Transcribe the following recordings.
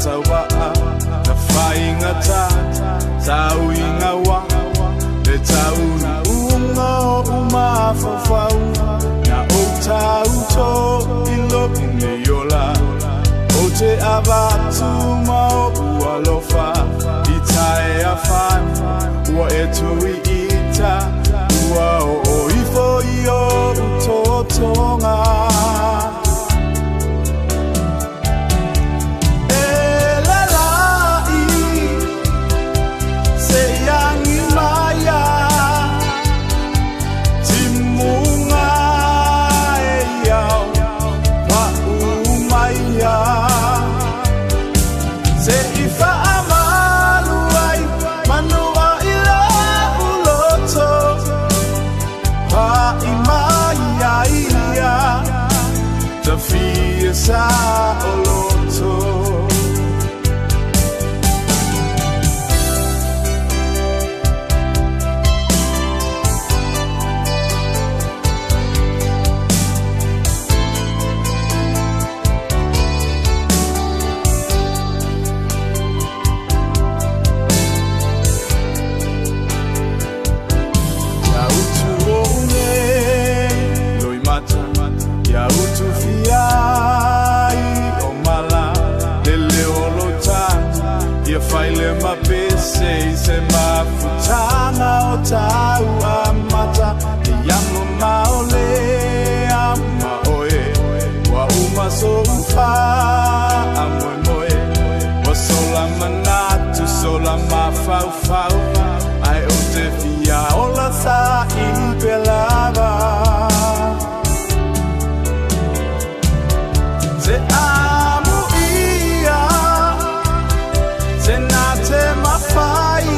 tauvaa na faigata Tauiga ua le taunuuga o mafaufau Na ou tauto i lou nei ola Ou te avatu ma ou alofa I taea fai ua e tuiita Ua oo ifo i ou totoga E lala'i se i agi mai a Timuga e iau pa'u mai a Se i faamalu ai manua i lou loto Pa'i mai ai ia Tafia saoloto. Ia utu ou nei loimata, ia utu fiai o mala, le leo o lou tata, ia fai le mapese i se mafutaga o tau amata, ia mamao le ama oe, ua uma sou faamoemoe, ua sola manatu, sola mafaufau, ae ou te fia ola saili pea lava. Se amuia, se na te mafai,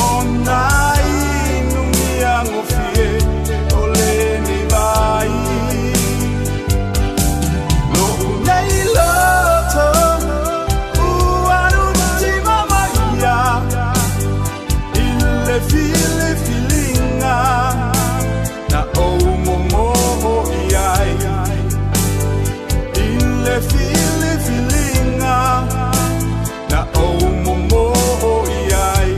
ona inumia gofie o lenei vai. Lou nei loto ua nutima maia i le filifiliga na ou momoo i ai. I le filifiliga na ou momoo i ai.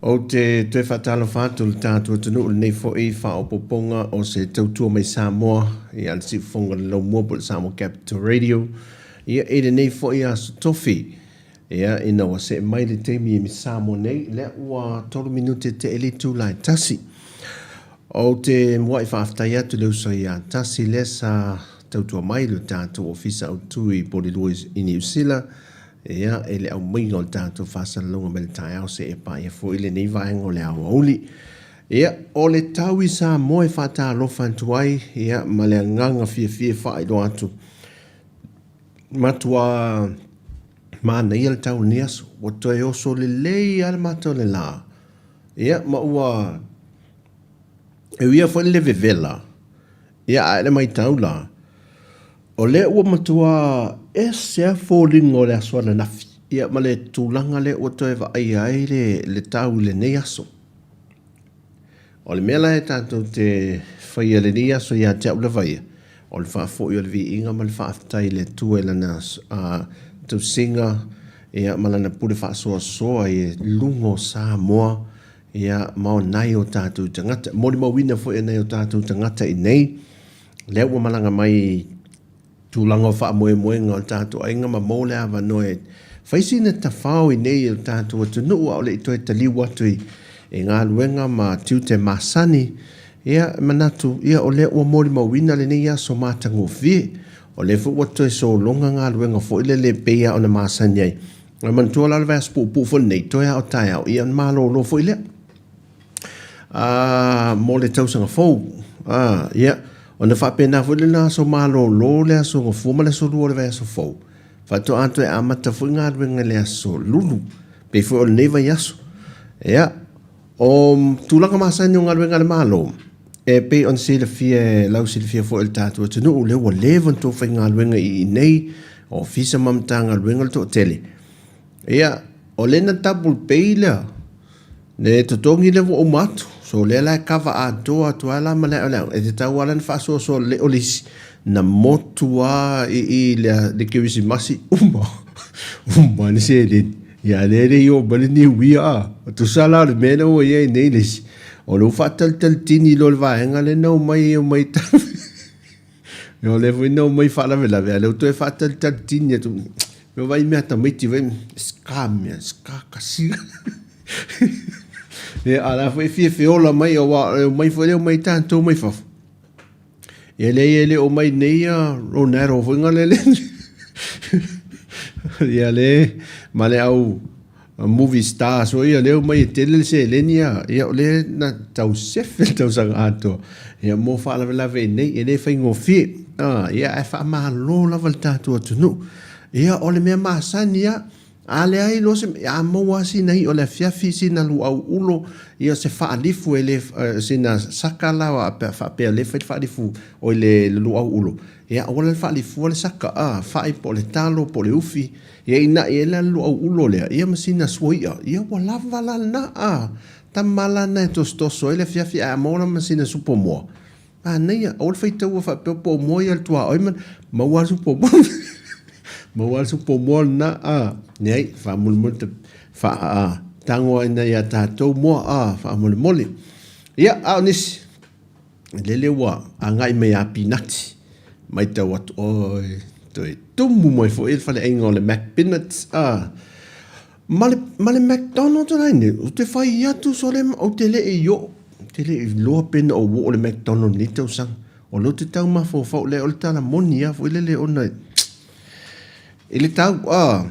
Ou te toe faatalofa atu i le tatou atunuu i lenei foi faaopoopoga o se tautua mai Samoa ia le siufofoga o le Laumua po o le Samoa Capital Radio ia i lenei foi aso tofi. Ia ina ua see mai le taimi i Samoa nei, lea ua 3 minute te e le itula e tasi. Ou te muai faafetai atu i le uso ia Tasi lea sa tautua mai i le tatou ofisa autu i Porirua i Niu Sila, ia, i le aumaiga o le tatou faasalalauga mai le taeao seia paia foi lenei vaega o le aoauli. Ia, o le tau i Samoa e faatalofa atu ai, ia, ma le agaga fiafia e faailoa atu, matua manaia le tau o lenei aso. Ua toe oso lelei lava le mata o le la. Ia, ma ua e uia foi le vevela, ia, ae le maitau la, o lea ua matua ese lava foliga o le aso ananafi, ia, ma le tulaga lea ua toe vaaia ai le, le tau i lenei aso. O le mea la e tatou te faia i lenei aso ia te au lava ia, o le faafoi o le viiga ma le faafetai i le Atua i Lana tausiga ia, ma Lana pule faasoasoa i luga o Samoa ia, ma o nai o tatou tagata. Molimauina foi e nai o tatou tagata i nei, lea ua malaga mai tulaga o faamoemoega o le tatou aiga ma maua le avanoa e fai sina tafao i nei i le tatou atunuu a o le i toe taliu atu i, i galuega ma tiute masani. Ia, e manatu, ia, o lea ua molimauina lenei aso matagofie. O lea foi ua toe sologa galuega foi lele e pei lava ona masani ai. Ae manatua la le vaiaso puupuu foi lenei, toe lava o taeao, ia ona malolo foi lea. Mo le tausaga fou. A, ia, ona faapena foi lena aso malolo le aso Gafua ma le aso Lua o le vaiaso fou, faatoa toe amata foi galuega i le aso Lulu, pei foi o lenei vaiaso. Ia, o tulaga masani o galuega a le Malo, e pei ona silafia e lau silafia foi e le tatou atunuu, lea ua leva ona outou faigaluega i inei, Ofisa ma Matagaluega le toatele. Ia, o lea na double pay lea, le totogi lea ua uma atu. So o lea la e cover atoa atu lava la ma le ae o le aoga, e tatau lava la ona faasoasoa lelei. O le isi, na motu lava i i le, le kerisimasi, uma, uma le seleni. Ia a o lea e le i oo mai le niu ia a. Tusa la o le mea lea ua i ai nei le isi, o lea ua faatalitalitini loa i le vaega lea na omai, omai O lea foi na omai faalavelave, a o lea ua toe faatalitalitini atu. Ua vaai mea a tamaiti foi, ska mea, ska kasi. Ia, a o la foi e fia feola mai, aua e omai foi lea omai tatou mai fafo. Ia leai e le o mai nei ia Ronaldo foi nga lele. Ia le ma le au movie stars foi ia lea omai e tele le seleni a, ia o lea na tau sefe le tausaga atoa ia mo faalavelave i nei, e le faigofie. A, ia ae faamalo lava le tatou atunuu. Ia o le mea masani a, a leai loa se, a maua lava sina i'a o le afiafi, sina luau ulo, ia se faalifu e le, sina saka la faapea o lea e fai le faalifu oi le luau ulo, ia aua la le faalifua le saka, a, fai po o le talo po o le ufi, Ia ina'i ai la le luau ulo lea, ia ma sina sua i'a, ia ua lava la lena, a, tama la lena e tosotoso ai le afiafi ae a maua la ma sina supo moa, manaia, aua le faitaua faapea po o moa ia le tuaoi ma, maua lava le supo moa, maua lava le supo moa lena, a, leai, faamolemole ta, faa, tago aina ia tatou moa, a, faamolemole. Ia, a o nisi, Lele ua agai mai ia Pinati, matau atu, oi, toe tumu mai foi le faleaiga o le Mac Peanuts, a. Ma le, ma le McDonald's la nei, ou te fai atu sole, ou te le i oo, ou te le i iloa pe na ou oo i le McDonald i lenei tausaga. O lea ou te tau mafaufau, leai o le tala moni lava foi lele ona i le tau, a,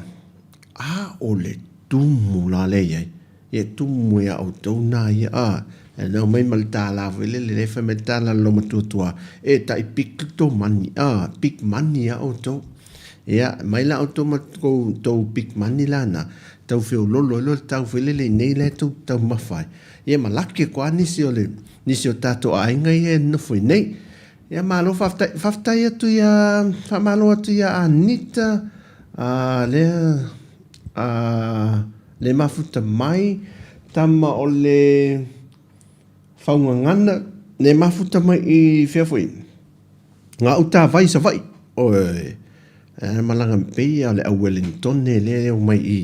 a o le tumu la lea e i ai. Ia tumu ia outou na ia a. E nau mai ma le tala foi lele lea fai mai le tala a le lomatuatua, e tai big le tou money a, big money a outou. Ia, mai la outou ma tou, tou big money la na, tau feololo ai loa le tau foi lele i nei la e tou taumafa ai. Ia ma laki atu lava nisi o le, nisi o tatou aiga ia e nofo i nei. Ia malo faafetai, faafetai atu ia, faamalo atu ia Anita, a, lea, a, Le mafuta mai, tama o le faugagana, le mafuta mai i fea foi, ngā uta vai Savaii. Oi, e malaga pei o le au Wellingtone lea e omai i,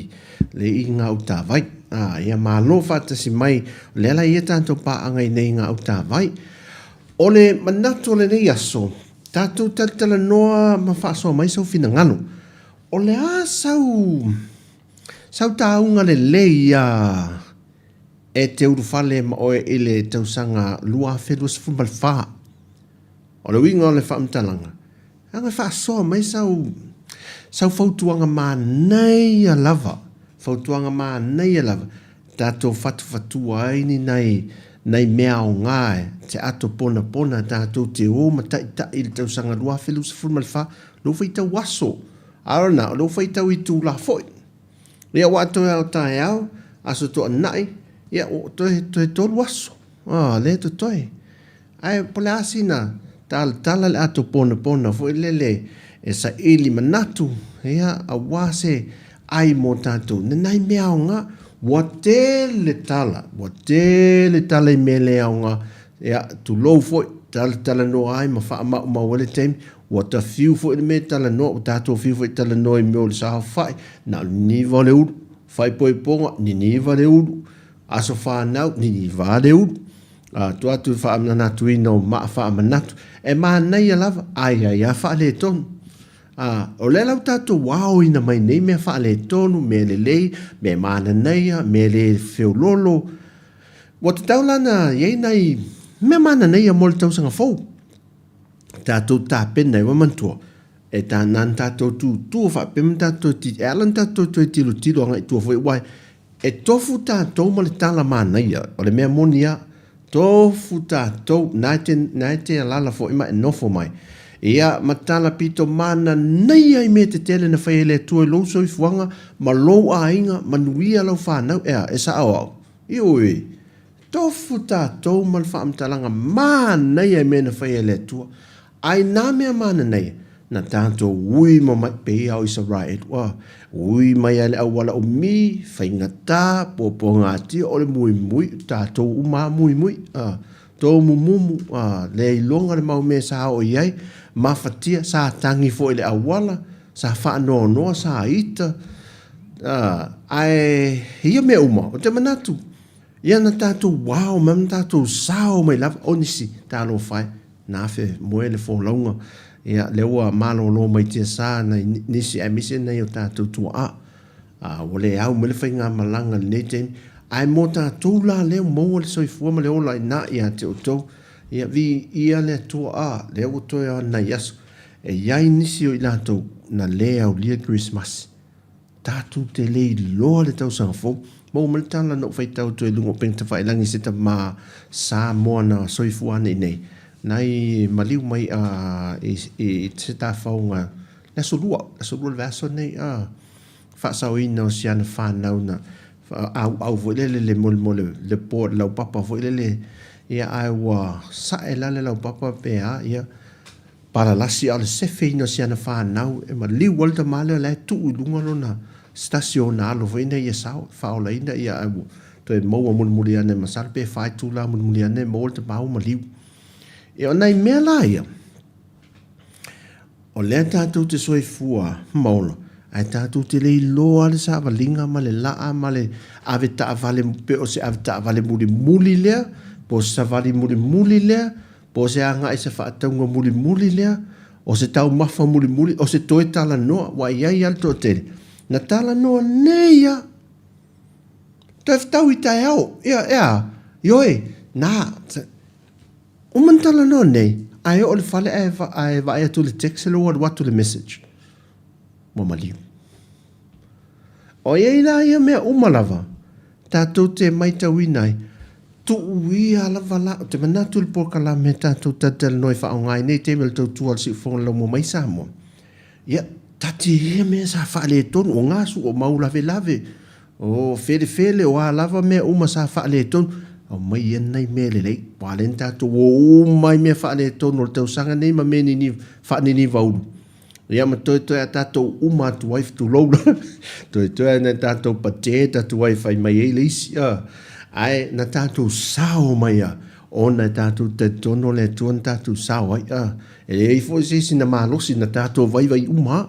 le i ngā uta vai. A, ia malo faatasi mai, o lea la ia tātou pāaga i nei ngā uta vai. O le manatu o lenei aso, tātou talatalanoa ma faasoa mai sau finagalo. O le a sau Sau tāuga lelei ia e te ulufale ma oe i le tausaga 2024. O le uiga o le faamatalaga, leaga e faasoa mai sau, sau fautuaga manaia lava, fautuaga manaia lava, tatou fatufatua ai ni nai, nai mea aoga e te ato ponapona tatou te o ma taitai i le tausaga 2024, lou faitau aso. A o lena, o lea ua faitau itula foi. Ia, ua atoa ao taeao, aso toanai, ia, ua toe, toe tolu aso. Ah, lea totoe. Ae po o le a sina talatala le ato ponapona foi lele e saili manatu, ia, aua se ai mo tatou. Nai mea aoga, ua tele tala, ua tele tala i mea le aoga, ia, tulou foi, talatalanoa ai ma faamaumau ai le taimi, Ua ta fiu foi le mea e talanoa, ua tatou fiu foi e talanoa i mea o le saofai, na o le niniva o le ulu, faaipoipoga, niniva le ulu, aso fanau, niniva le ulu. A tua atu i le faamanatuina o maa faamanatu, e manaia lava, ae i ai lava faaletonu. A, o lea la ua tatou aoina mai nei mea faaletonu, mea lelei, mea mananaia, mea le feololo. Ua tatau la ona i ai nai mea mananaia mo le tausaga fou. Tatou tapena ai, ua manatua, e ta, na ona tatou tutu faapea ma tatou toe, e ala ona tatou toe tilotilo agai i tua foi, aua e tofu tatou ma le tala manaia, o le mea moni lava, Tofu tatou, na e te, na e te alala foi ma e nofo mai. Ia, ma tala pito mananaia i mea tetele na fai e le Atua i lou soifuaga ma lou aiga, manuia lau fanau, ea, e saao au. Ioe, tofu tatou ma le faamatalaga manaia i mea na fai e le Atua. A i nā mea mananaia, na tatou ui ma mai, pei lava o Isaraelu, a, ui mai lava i le auala umi, faigata, puapuagatia, o le muimui, o tatou uma lava muimui, a, tomumumu, a, le iloga le mau mea sa oo i ai, mafatia, sa tagi foi i le auala, sa faanoanoa, sa ita, a, ae ia mea uma, ou te manatu, ia na tatou ao mai ma tatou sao mai lava, o nisi, talofa e. Na afe moe le folauga, ia, lea ua malolo mai tiasa nai nisi aemaise nai o tatou tuaa. A, ua le au mai le faigamalaga i lenei taimi. Ae mo tatou la lea ua maua le soifua ma le ola ina ia te outou, ia, viia le Atua, a, lea ua toe o nai aso. E i ai nisi o i latou na le aulia le Kerisimasi. Tatou te le iloa le tausaga fou. Maua mai le tala na ou faitau atu ai i luga o upega tafailagi i se tama Samoa na soifua ane i nei, nai maliu mai a i, i se tafaoga le aso lua, le aso lua o le vaiaso nei, a faasaoina o si ana fanau na auau foi lele le mo le le board laupapa foi lele, ia ae ua sae la le laupapa pe a, ia Palalasi a o le sefeina o si ana fanau e maliu ai le tama lea o la e tuu i luga lona se tasi o ona alo foi ina ia sao, faaolaina ia ae ua toe maua mulimuli ane masalo pe fa itula mulimuli ane maua le tama ua maliu. Ia o nai mea la ia, o lea tatou te soifua ma ola, ae tatou te le iloa le savaliga ma le laa ma le ave taavale pe o se ave taavale mulimuli lea, po o se savali mulimuli lea, Po o se agai i se faatauga mulimuli lea, o se taumafa mulimuli, o se toe talanoa, ua i ai lava le toatele, na talanoa nei lava. Toe fetau i taeao, ia, e a? Ioe, na, uma na talanoa nei, ae oo i le fale ae, ae vaai atu i le text lea ua alu atu le message. Ua maliu. O i ai la ia mea uma lava, tatou te maitauina ai, tuu ia lava la, ou te manatu i le polokalame tatou talatalanoa e faaaoga ai nei taimi o le tautua a le Siufofoga o le Laumua mai Samoa. Ia, taatia ia mea sa faaletonu, o gasu, o mau lavelave, o felefele, o a lava mea uma sa faaletonu, aumai ia nai mea lelei, aua lea na tatou o uma i mea faaletonu o le tausaga nei ma mea niniva, faaniniva ulu. Ia ma toetoe a tatou uma atu ai, tulou la, toetoe a na tatou patet atu ai fai mai ai le isi, a, ae na tatou sao mai a, ona e tatou talitonu o le Atua na tatou sao ai, a, e leai foi se isi na malosi, na tatou vaivai uma a,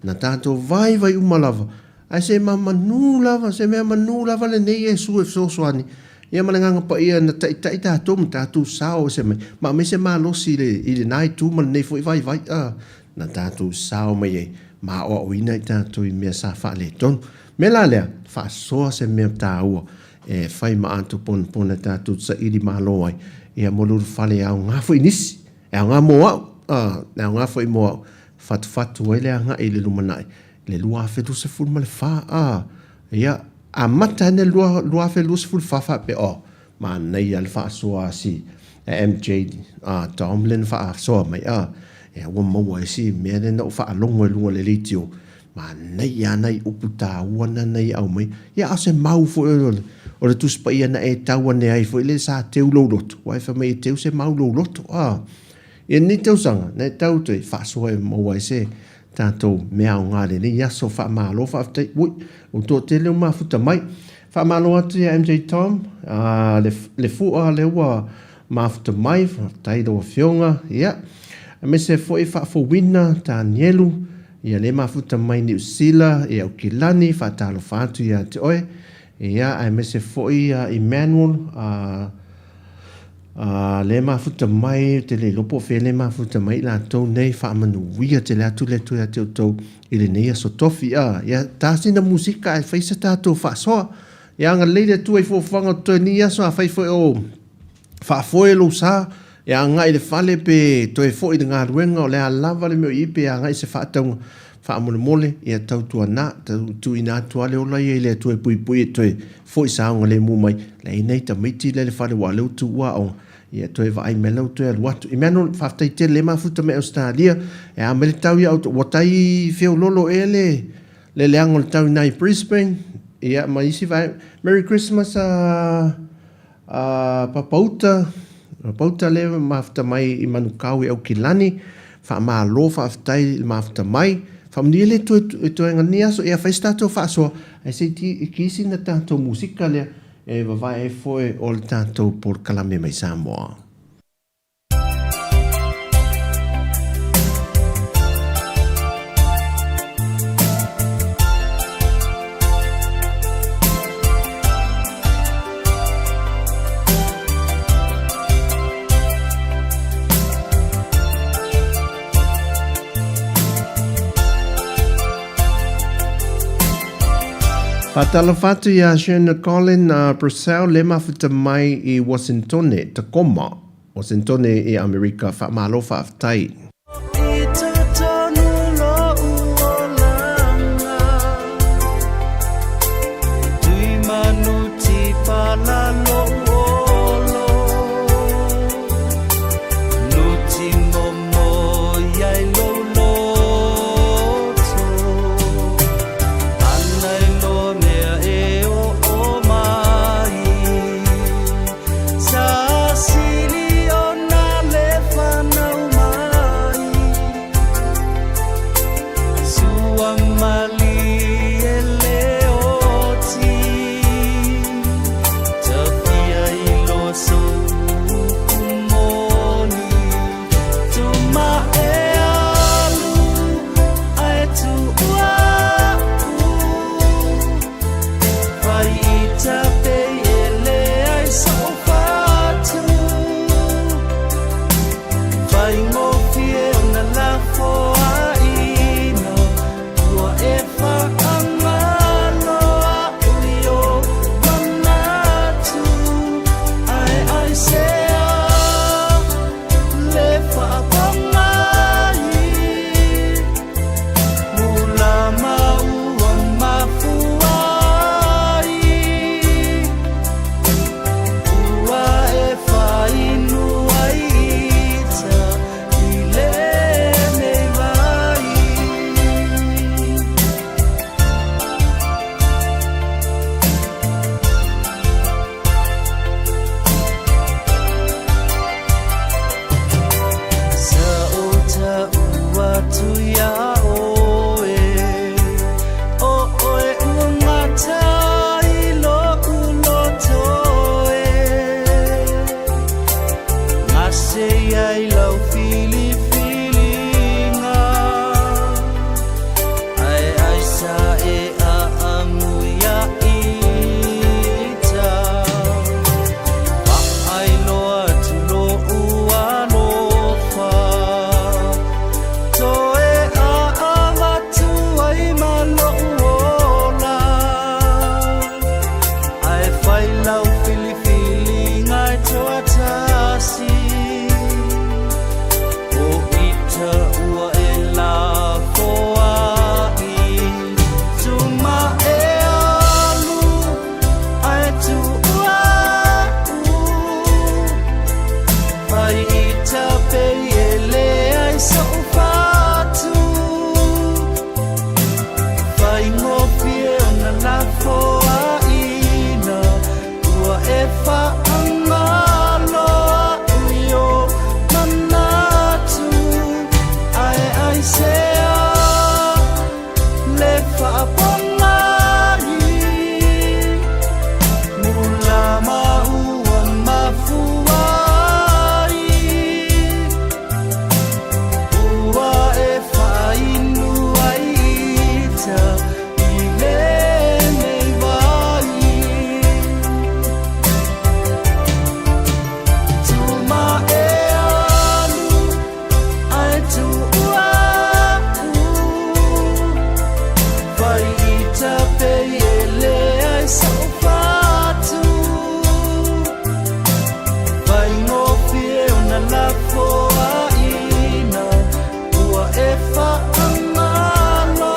na tatou vaivai uma lava, Ae se ma manu lava, se mea manu lava lenei Iesu e fesoasoani, ia ma le Agaga Paia na taitai tatou ma tatou sao ese mai, ma aumai se malosi i le, i lena itu ma lenei foi vaivai, a, na tatou sao mai ai, ma aoaoina i tatou i mea sa faaletonu. Mea la lea, faasoa se mea taua e fai ma ato ponapona e tatou te saili malo ai, ia mo le ulufale e aoga foi i nisi, e aoga mo au, a, e aoga foi mo au, fatufatu ai le agai i le lumanai, le 2024, a, ia, amata ai le 2024 faapea, oh, manaia le faasoa a si MJ a Tom lea na faasoa mai, a, ia, ua maua ai si mea lea na ou faalogo i luga o le leitio, manaia lava nai upu taua na na ia aumai. Ia, a o se mau foi o le, o le Tusi Paia na e tau ane ai foi lea sa teu lou loto, aua e fai mai e teu se mau lou loto, a. Ia lenei tausaga, na e tau toe faasoa e maua ai se tatou mea aoga i lenei aso. Faamalo faafetai. Ui, ua toatele ua mafuta mai. Faamalo atu ia MJ Tom, le, le fua lea ua mafuta mai. Faafetai i lau Afioga. Ia, aemaise foi Faafouina Tanielu, ia lea mafuta mai Niu Sila, ia Aukilani, faatalofa atu ia te oe. Ia, aemaise foi Emmanuel, Ā, lea e mafuta mai, ou te le iloa po o fea lea e mafuta mai i latou nei, faamanuia tele atu le Atua ia te outou i lenei aso tofi. Ā, ia tā sina musika ae fai sa tatou faasoa. Ia agalelei le Atua i fuafuaga o totoe nei aso, afai foi o faafoe lou sa, e agai i le fale pe toe foi i le galuega, o le a lava le mea o i ai pe agai i se faatauga. Faamolemole, ia tautuana, tau tuuina atu lava le ola ia i le Atua e puipui e toe foi saogalemu mai. La e i ai nai tamaiti la i le fale aua o lea ua tuua aoga, ia toe vaai mai la ua toe alu atu. I mea no, faafetai tele le mafuta mai Ausetalia, e a mai le tau ia outou, ua tai feololo ea le le leaga o le tau i ina i Brisbane, ia ma isi vaega. Merry Christmas a A Papauta, Papauta lea e mafuta mai i Manukau i Aukilani, faamalo faafetai i le mafuta mai. Faamanuia le Atua i toega lenei aso. Ia fai se tatou faasoa ae se i kisi na tatou musika lea e vavae ai foe o le tatou polokalame mai Samoa. Faatalofa atu iā Shona Colin Purcell le mafuta mai i Wasintone, Tacoma. Wasintone i Amerika, faamalo faafetai. I totonu lo'u olaga, Tui manu tipala lo'u olo, Nuti momo iai lou loto, Ana i loa mea e oo mai. Sa sili ona le fanau mai, Sua malie le oti, Tafia i loa sou upu moni, Tuma e alu ae tuua aku. Fai i tapei e leai so'u fatu, Faigofie ona lafoaina, Ua e faagalo a'u i ou manatu, Ae aisea le faapaga ai? Mulama ua mafua ai, Ua e fainu ai ita i lenei vai. Sa ou ta'u atu iā ʻoe, ʻO ʻoe ua gata i loʻu loto e Gase ai lau filifiliga, Ae aisa e aamu iā ita. Vaai loa atu loʻu alofa, Toe aavatu ai ma loʻu ola, Ae fai lau filifiliga e toatasi, O ita ua e lafoai, Tuma e alu ae tuua a'u, Fai ita pei e leai so'u fatu, Faigofie ona lafoaina, Ua e faagalo a'u i ou manatu, Ae aisea le faapaga ai? Mulama ua mafua ai, Ua e faainu ai ita i lenei vai. Tuma e alu ae tuua a'u, Fai ita pei e leai so'u fatu, Faigofie ona lafoaina, Ua e faagalo.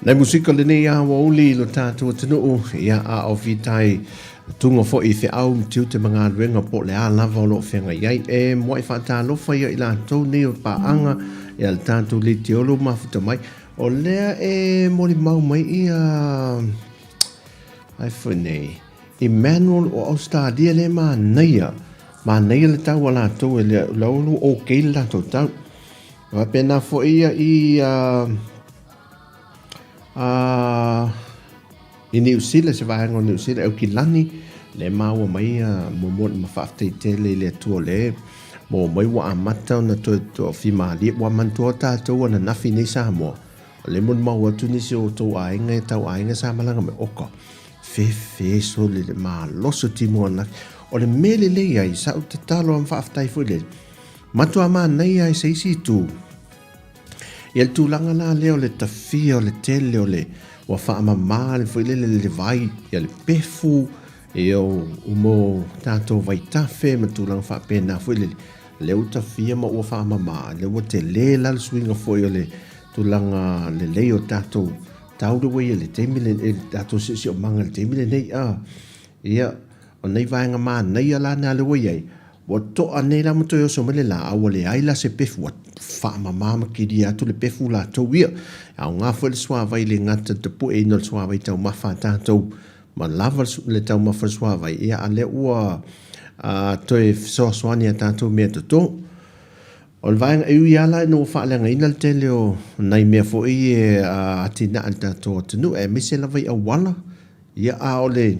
Nai musika lenei aoauli i lo tatou atunuu, ia a o fitai tunga foi i feau ma tiute ma galuega po o le a lava o lo o feagai ai. E muai faatalofa ia i latou nei o paaga ia le tatou leitiolo mafuta mai. O lea e molimau mai ia ai foi nei Emmanuel o Australia le manaia. Manaia le tau a latou e lea lau okay le latou tau. Faapena foi ia i i Niu Sila, se vaega o Niu Sila, Aukilani, lea e maua mai momoli ma faafetai tele i le Atua o lea e maua mai ua amata ona toe toafimalie. Ua manatua tatou ananafi nei Samoa, o lea e molimau atu nisi o outou aiga e tau aiga sa malaga mai, oka, fefe sole le malosi o timu ananafi. O le mea lelei ai, sa ou tatalo ma faafetai foi i le Matua manaia i se isi itu. Ia le tulaga la lea o le tafia o le tele o le ua faamama le foi lele le vai, ia le pefu, ia o mo tatou vaitafe ma tulaga faapena foi lele. Lea ua tafia ma ua faamama, lea ua tele la le suiga foi o le tulaga lelei o tatou tau le ua i ai i le taimi lenei, le tatou siosiomaga i le taimi lenei. A, ia, o nei vaega manaia la na lea ua i ai, ua toa nei la ma toe oso mai le la, a ua leai la se pefu, ua faamama ma kilia atu le pefu latou ia. E aoga foi le suavai e le gata i le tapueina o le suavai taumafa a tatou, ma lava le taumafa o le suavai, ia a lea ua toe fesoasoani i a tatou meatoto. O le vaega, e ui lava la ina ua faaleagaina le tele o nai mea foi ia e atinae a le tatou atunuu, aemaise lava i auala, ia a o le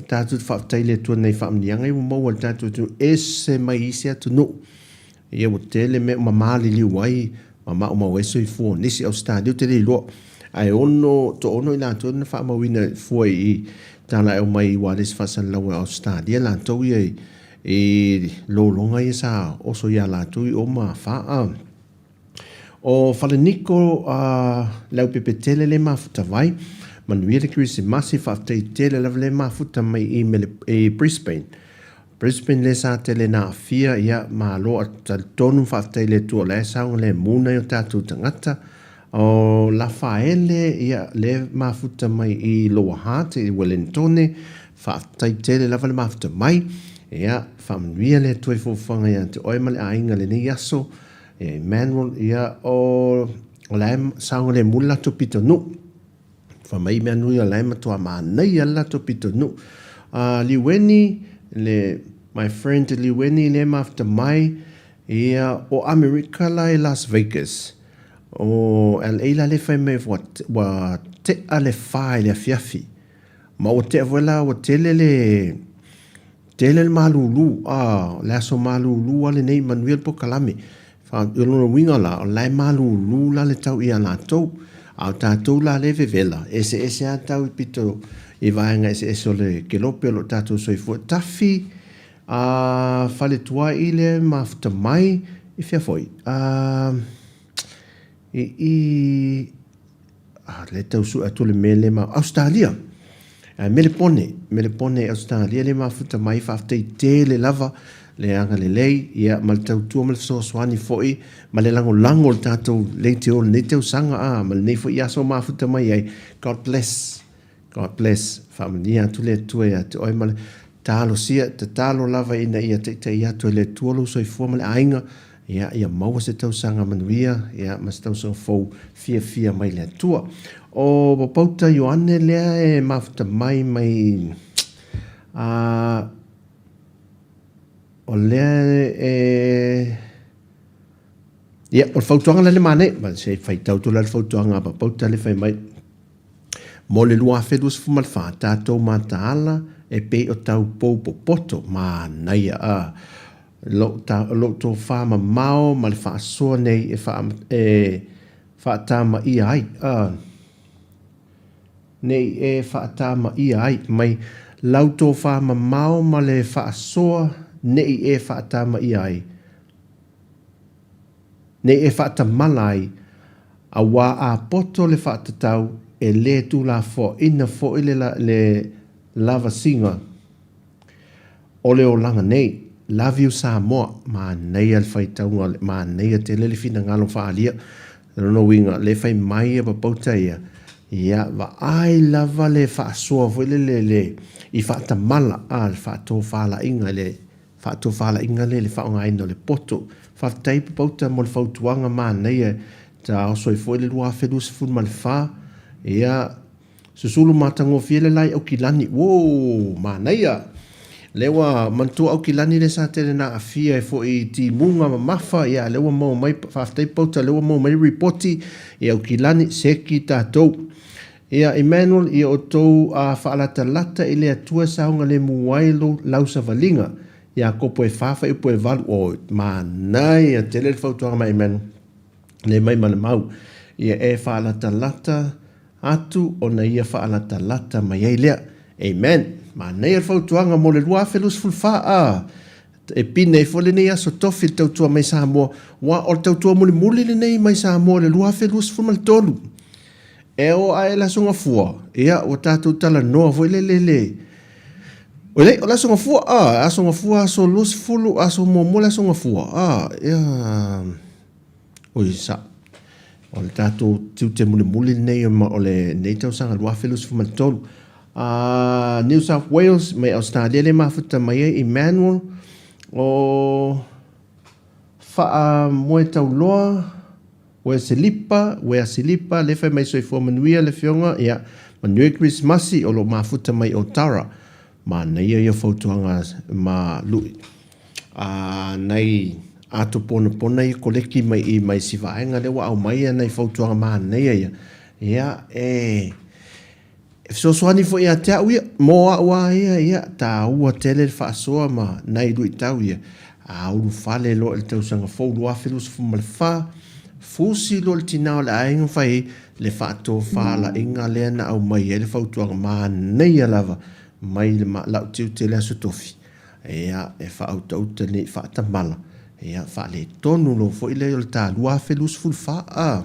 tatou te faafetai i le Atua i nai faamanuiaga ia ua maua e le tatou atunuu, e ese mai isi atunuu. Ia ua tele mea ua maliliu ai ma maumau ai soifua o nisi. Ausetalia ou te le iloa, ae ono, toaono i latou na faamauina fua i tala e aumai i ualesi faasalalau a Ausetalia latou ia i i lologa ia sa oso iā latou i o ma Faa. O Faleniko a Leaupepetele le mafuta vai. Manuia le Kerisimasi, faafetai tele lava le mafuta mai i Mele, i Brisbane. Brisbane lea sa tele na aafia, ia malo a talitonu faafetai i le Atua o la e saogalemu nai o tatou tagata. O Lafaele, ia, lea mafuta mai i Lower Hutt, i Wellingtone, faafetai tele lava le mafuta mai. Ia, faamanuia le Atua i fuafuaga ia te oe ma le aiga i lenei aso. Ia, Emmanuel, ia, o, o la e saogalemu le latou pitonuu. Fai mai mea nui o la e matua manaia le latou pitonuu. Liueni, le, my friend Liueni lea e mafuta mai, ia, o Amerika la i Las Vegas. O LA la lea fai mai ua, ua tea le fa i le afiafi. Ma ua tea foi la, ua tele le, tele le malulu, a, o le aso malulu lava lenei, manuia le polokalame. Fa, o lona uiga la, o la e malulu la le tau ia latou. A o tatou la lea e vevela, e eseese lava tau i pito i vaega eseese o le kelope o lo o tatou soifua. Tafi, a, faletuai lea e mafuta mai, i fea foi? A, i i, a, lea e tau sue atu le mea lea ma, Ausetalia! Ae Melepone, Melepone i Ausetalia lea e mafuta mai, faafetai tele lava le agalelei, ia, ma le tautua ma le fesoasoani foi, ma le lagolago o le tatou leitio i lenei tausaga, a, ma lenei foi aso mafuta mai ai. God bless. God bless. Faamanuia atu le Atua ia te oe ma le talosia, tatalo lava ina ia taitai atu e le Atua lou soifua ma le aiga, ia, ia maua se tausaga manuia, ia, ma se tausaga fou fiafia mai le Atua. O Papauta Ioane lea e mafuta mai mai, a, o lea e, ia, o le fautuaga lea le manaia, ma se i faitau atu la le fautuaga a Papauta lea fai mai. Mo le 2024, tatou mataala e pei o taupou popoto, manaia a lou, ta, lou tofa mamao ma le faasoa nei e, faa, e faatamaia ai, a, nei e faatamaia ai, mai lau tofa mamao ma le faasoa nei e faatamaia ai, Nei e faatamala ai, auā a poto le faatatau e lē tulafoaina foi le le lavasiga o le olaga nei. Love you Samoa. Manaia le faitauga o le manaia tele le finagalo faaalia. O lona uiga, lē fai mai ia papauta ia, ia vaai lava le faasoa foi lele le i faatamala a le faatofalaiga i le Faatofalaiga lea i le faaaogaina o le poto. Faafetai Papauta mo le fautuaga manaia ta oso ai foi le 2024. Ia, susulu matagofie le la i Aukilani. Uoo, manaia! Lea ua manatua Aukilani lea sa tele na aafia ai foi i timuga mamafa, ia lea ua maua mai, faafetai Papauta lea ua maua mai le ripoti i Aukilani, seki tatou. Ia, Emmanuel, ia outou a faalatalata i le Atua e saogalemu ai lou lausavaliga. Iakopo e fa faaiupu e valu. Oi, manaia tele le fautuaga mai Emmanuel, le mai ma le mau. Ia e faalatalata atu ona ia faalatalata mai ai lea. Amen. Manaia le fautuaga mo le 2024, a e pine ai foi lenei aso tofi le tautua mai Samoa, ua o le tautua mulimuli lenei mai Samoa i le 2023. E oo ae le Aso Gafua, ia, ua tatou talanoa foi lele le... Oi lei, o le Aso Gafua, a, Aso Gafua, aso 20, aso muamua le Aso Gafua, a, ia... Oi, sa... O le tatou tiute mulimuli lenei o lenei tausaga 2023. New South Wales mai Ausetalia lea e mafuta mai ai Emmanuel o Faamoetauloa Uea Silipa, Uea Silipa lea e fai mai soifua manuia le afioga ia manuia Kerisimasi o lo o mafuta mai o Tara. Manaia ia fautuaga ma lui a nai ato ponapona ia koleki mai i mai si vaega lea ua aumai nai fautuaga manaia ia. Ia e E fesoasoani foi ia te au ia, mo au a ia, ia, taua tele le faasoa ma nai luitau ia. A ulufale loa i le tausaga fou 2024, fusi loa le tina o le aiga ma fai ai le faatofalaiga lea na aumai ai le fautuaga manaia lava mai le lau tiute i le Aso Tofi. Ia, e faautauta nei faatamala, ia, faaletonu loa foi lea o le ta 2024, a.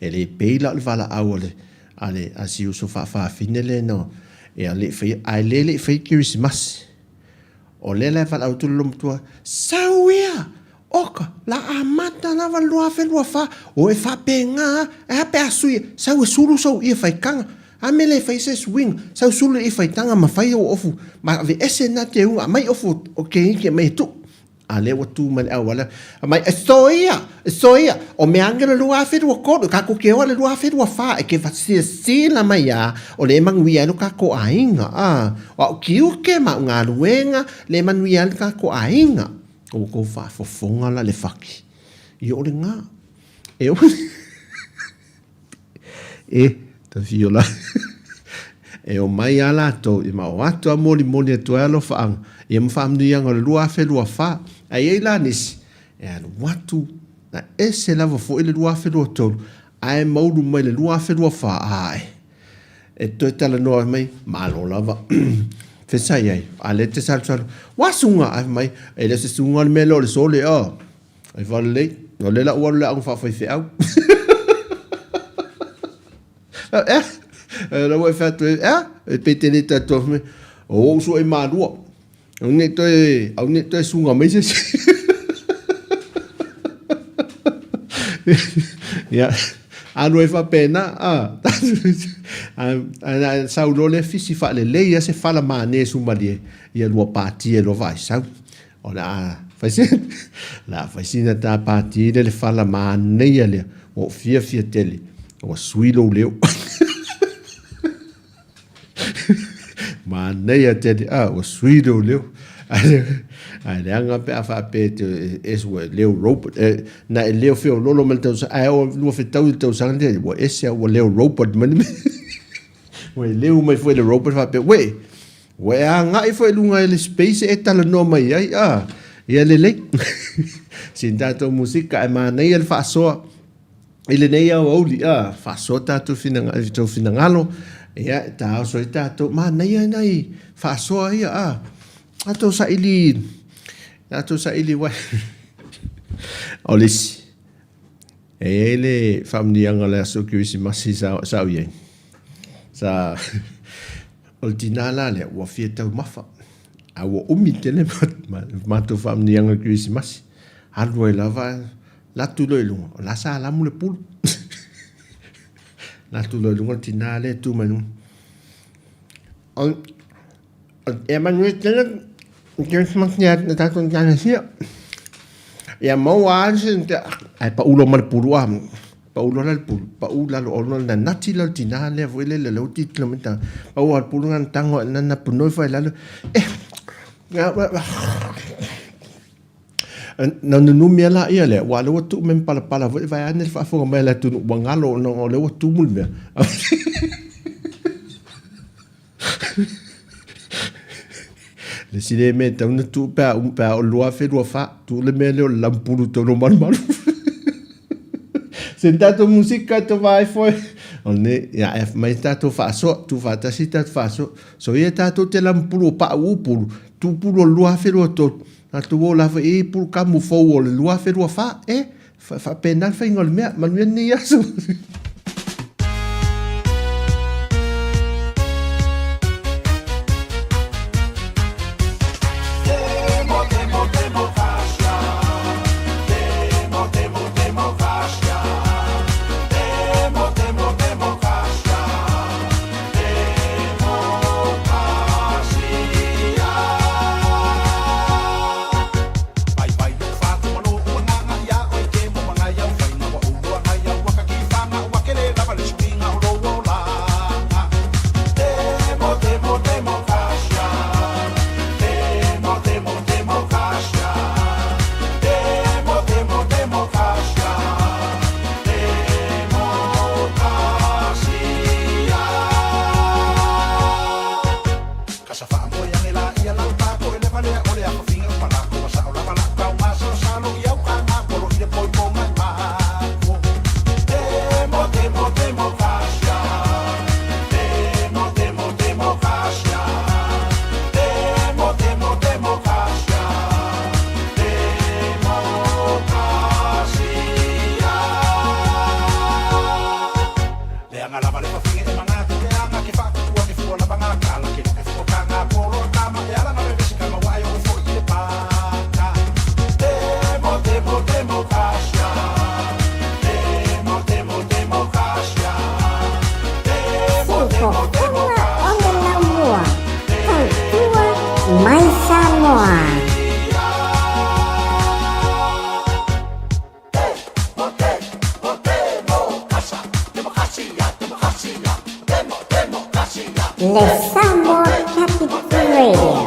E le pei la o le valaau a le, a le, a si uso faafafine lea na, ia le i faia, ae le le i faia Kerisimasi. O lea la e valaau atu le loomatua, Sau ia! Oka, la amata lava le 2024, o e faapena a, ae a pe a sui, sau e sulu sou ie faitaga. A mea le fai se suiga, sau sulu le ie faitaga ma fai ou ofu, ma aveese na teuga, aumai ofu o keiki aumai e tuu. A lea ua tu mai le auala, fai mai, E soia! E soia! O mea ane le 2023, kakou ke oa le 2024, e ke silasila mai a, o le e manuia ai lo kakou aiga, a. O a'u tiute ma a'u galuega, le e manuia ai lo kakou aiga. Ua outou faafofoga la le faki. Ia o lena. E E, tafio la. E omai lava latou, ia ma o atu lava molimoli atu ai alofaaga, ia ma faamanuiaga o le 2024. Ae i ai la nisi, e alu atu, na ese lava foi le 2023, ae maulu mai le 2024, ae, e toe talanoa mai, malo lava. Fesai ai, a lea e te salusalu, ua suga, ae fai mai, e le o se suga le mea lea o le sole, oh. Ai faalelei, o lea la ua alu le aoga faafaifeau. Ea, la ua e fai atu, ea, e pe te le tatou mai, o ou sua i malua. Au nei toe, au nei toe suga mai se isi. Ia, alu ai faapena, a, a, sau loa lea fisi faalelei lava se fala mane sumalie, ia lua patia loa vaai sau. O le a fai sina, o le a fai sina ta pati lea le fala manaia lea. Ua ou fiafia tele, ua sui lou leo. Manaia tele, a ua sui lou leo. Ae leaga pe a faapea e te ese ua e leo robot, e, na e leo feololo mai le tausaga, ae oo lua fetau i le tausaga lea, ua ese a ua leo robot mai le mea. Ua e leo mai foi le robot faapea, uē, Ua e agai foi i luga i le space e talanoa mai ai, a, ia lelei. Sina tatou musika, ae manaia le faasoa i lenei aoauli, a, faasoa tatou finagalo, tou finagalo, ia, e taoso ai tatou, manaia nai faasoa ia, a, tatou saili, tatou saili, uai, o le isi, E i ai le faamanuiaga o le aso Kerisimasi sa ou i ai. Sa o le tina la lea ua fia taumafa, a ua umi tele matou faamanuiaga o le Kerisimasi. Alu ai lava alu atu loa i luga, o la sa lamu le pulu. Alu atu loa i luga le tina lea e tu mai luga. Ia manuia tele le Kerisimasi ia le tatou Ekalesia. Ia maua lava se ae pau loa ma le pulu a. Pau loa la le pulu, pau i lalo ona nanati lea o le tina lea foi lele lea ua tilotilo mai le tagata. Pau lava o le pulu na tago na napunoi foi i lalo. Eh! Na nunumi lava laia lea, aua o lea ua tuu mai ma palapala foi vaeane le faafofoga mai a le atunuu ua galo ona o lea ua tumu le mea. Le isi lea mea e tatau ona tuu pe a uma, pe a oo i le 2024, tuu le mea lea o le lamupulu i totonu o malumalu. Se tatou musika e tova ai foe. O lenei, ia, e aumai tatou faasoa, tuufaatasi tatou faasoa. So ia tatou te lamupulu o pau pulu, tuu pulu o le 2023, tatou o la foi e i pulu kamu fou o le 2024, e, faapena le faiga o le mea. Manuia lenei aso. Siufofoga o le Laumua, Tautua mai Samoa. Le Samoa Capital Radio.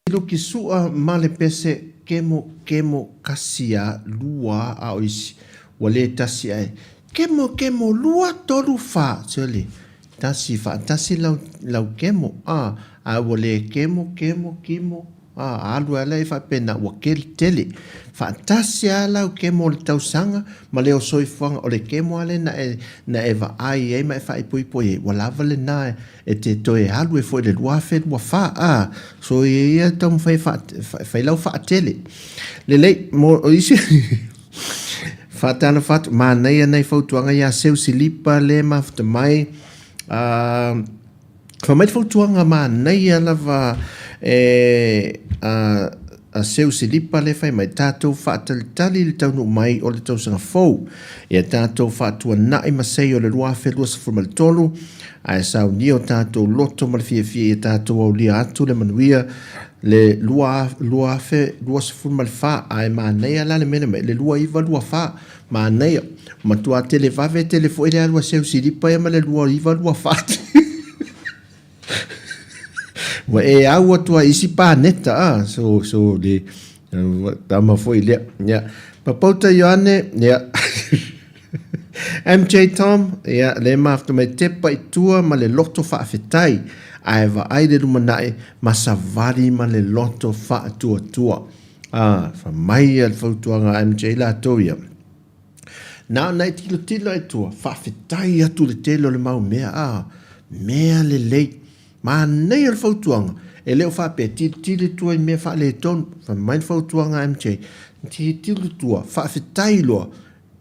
Luki sua ma le pese kemo kemo kasia lua a o isi ua le tasi ae kemo kemo lua tolu fa sele tasi fa tasi lau lau kemo a a ua le kemo kemo kimo a alu ala e faapena ua kele tele faatasi a lau kemo o le tausaga ma le soifuaga o le kemo a le na e na e vaai ai ma e faaipoipo ai ua lava lena e te toe alu e foi le 2024 a so e ia taumafai fai lau faatele lelei mo o isi faatalofa atu manaia nai fautuaga ia seu silipa le mafuta mai a fa mai fautuaga manaia lava e a a seu silipa le fai mai tatou faatalitali le taunuu mai o le tausaga fou ia tatou faatuanai ma sei o le 2023 ae saunia o tatou loto ma le fiafia ia tatou aulia atu le manuia le 2024 ae manaia la le mea mai le 2924 manaia matua tele vave tele foi le alu a seu silipa ia ma le 2924 ua e au atu ai isi paneta a so so le tama foi lea ia papauta Ioane ia. MJ Tom, ia, le mafuta mai tepa i tua ma le loto faafetai, ae vaai le lumanai ma savali ma le loto faatuatua. Ah, fa mai ia le fautuaga a MJ latou ia. Na ona e tilotilo i tua, faafetai atu le tele o le mau mea, ah, mea lelei. Manaia le fautuaga, e le o faapea tilotilo i tua i mea faaletonu. Fai mai le fautuaga a MJ, tilotilo i tua, faafetai loa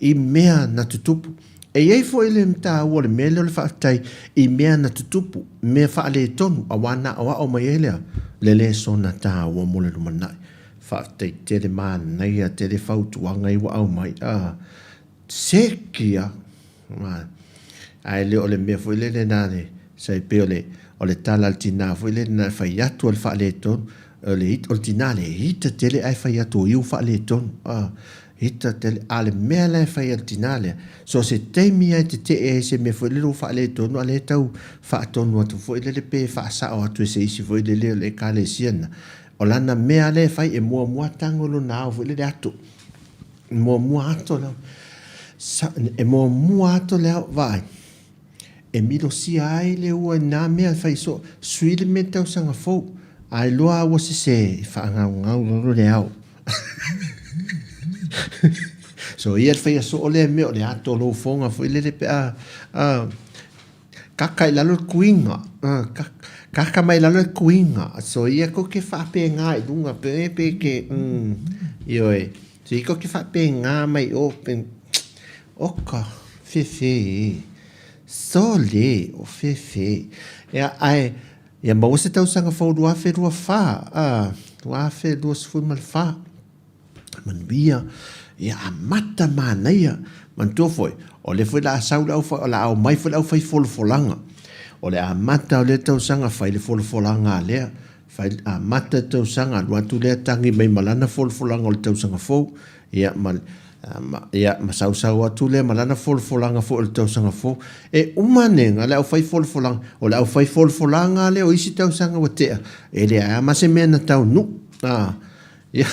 i mea na tutupu. E i ai foi le taua o le mea lea o le faafetai i mea na tutupu, mea faaletonu, aua na aoao mai ai lea le lesona taua mo le lumanai. Faafetai tele, manaia tele fautuaga ia ua aumai. Ah, seki a! Ae le o le mea foi lele na le sai pei o le o le tala a le tina foi lele na fai atu o le faaletonu o le o le tina le ita tele ae fai atu o ia ua faaletonu a ita tele a le mea la e fai a le tina lea so se taimi lava e tetee ai se mea foi lele ua faaletonu a lea e tau faatonu atu foi lele pe faasao atu e se isi foi lele o le ekalesia lena o lana mea lea e fai e muamua tago lona ao foi lele ato Muamua ato le ao. E muamua ato le ao, vaai. E milosia ai le ua i nā mea e fai so, sui le mea tausaga fou. A iloa a ua sese, e faagaugau lalo le ao. So ia le faia soo lea mea o le ato o lou foga foi lele pe a, a Kaka i lalo le kuiga. Kaka mai lalo le kuiga. So ia ko ke faapēngā i lunga pe pe ke mm ioe. So ia ko ke faapēngā mai o pe oka fefe e. Sole o fefe. Ia ae ia maua se tausaga fou 2024 a 2024. Manuia, ia amata manaia. Manatua foi, o lea foi o le a sau le au, o le a omai foi le aufai folafolaga. O le amata o lea tausaga fai le folafolaga a lea, fai, amata le tausaga alu atu lea tagi mai ma lana folafolaga o le tausaga fou, ia ma, ia ma sausau atu lea ma lana folafolaga foi o le tausaga fou. E uma ane le aufai folafolaga, o le aufai folafolaga lea o isi tausaga ua tea, e leai lava ma se mea na taunuu. A. Ia,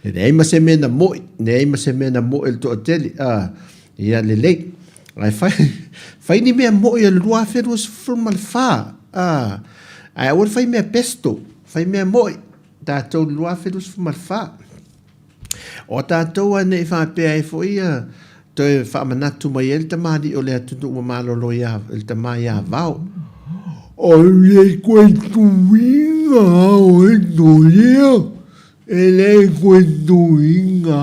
e leai ma se mea na mo'i, leai ma se mea na mo'i e le toatele, a, ia lelei. Ae fai, fai ni mea mo'i o le 2024, a, ae aua le fai mea pesto, fai mea mo'i, tatou le 2024. O tatou a nei faapea ai foi ia toe faamanatu mai ai le tamalii o le atunuu ua malolo ia le tama ia Vao. O le koe tuiga o e tolia, e le koe tuiga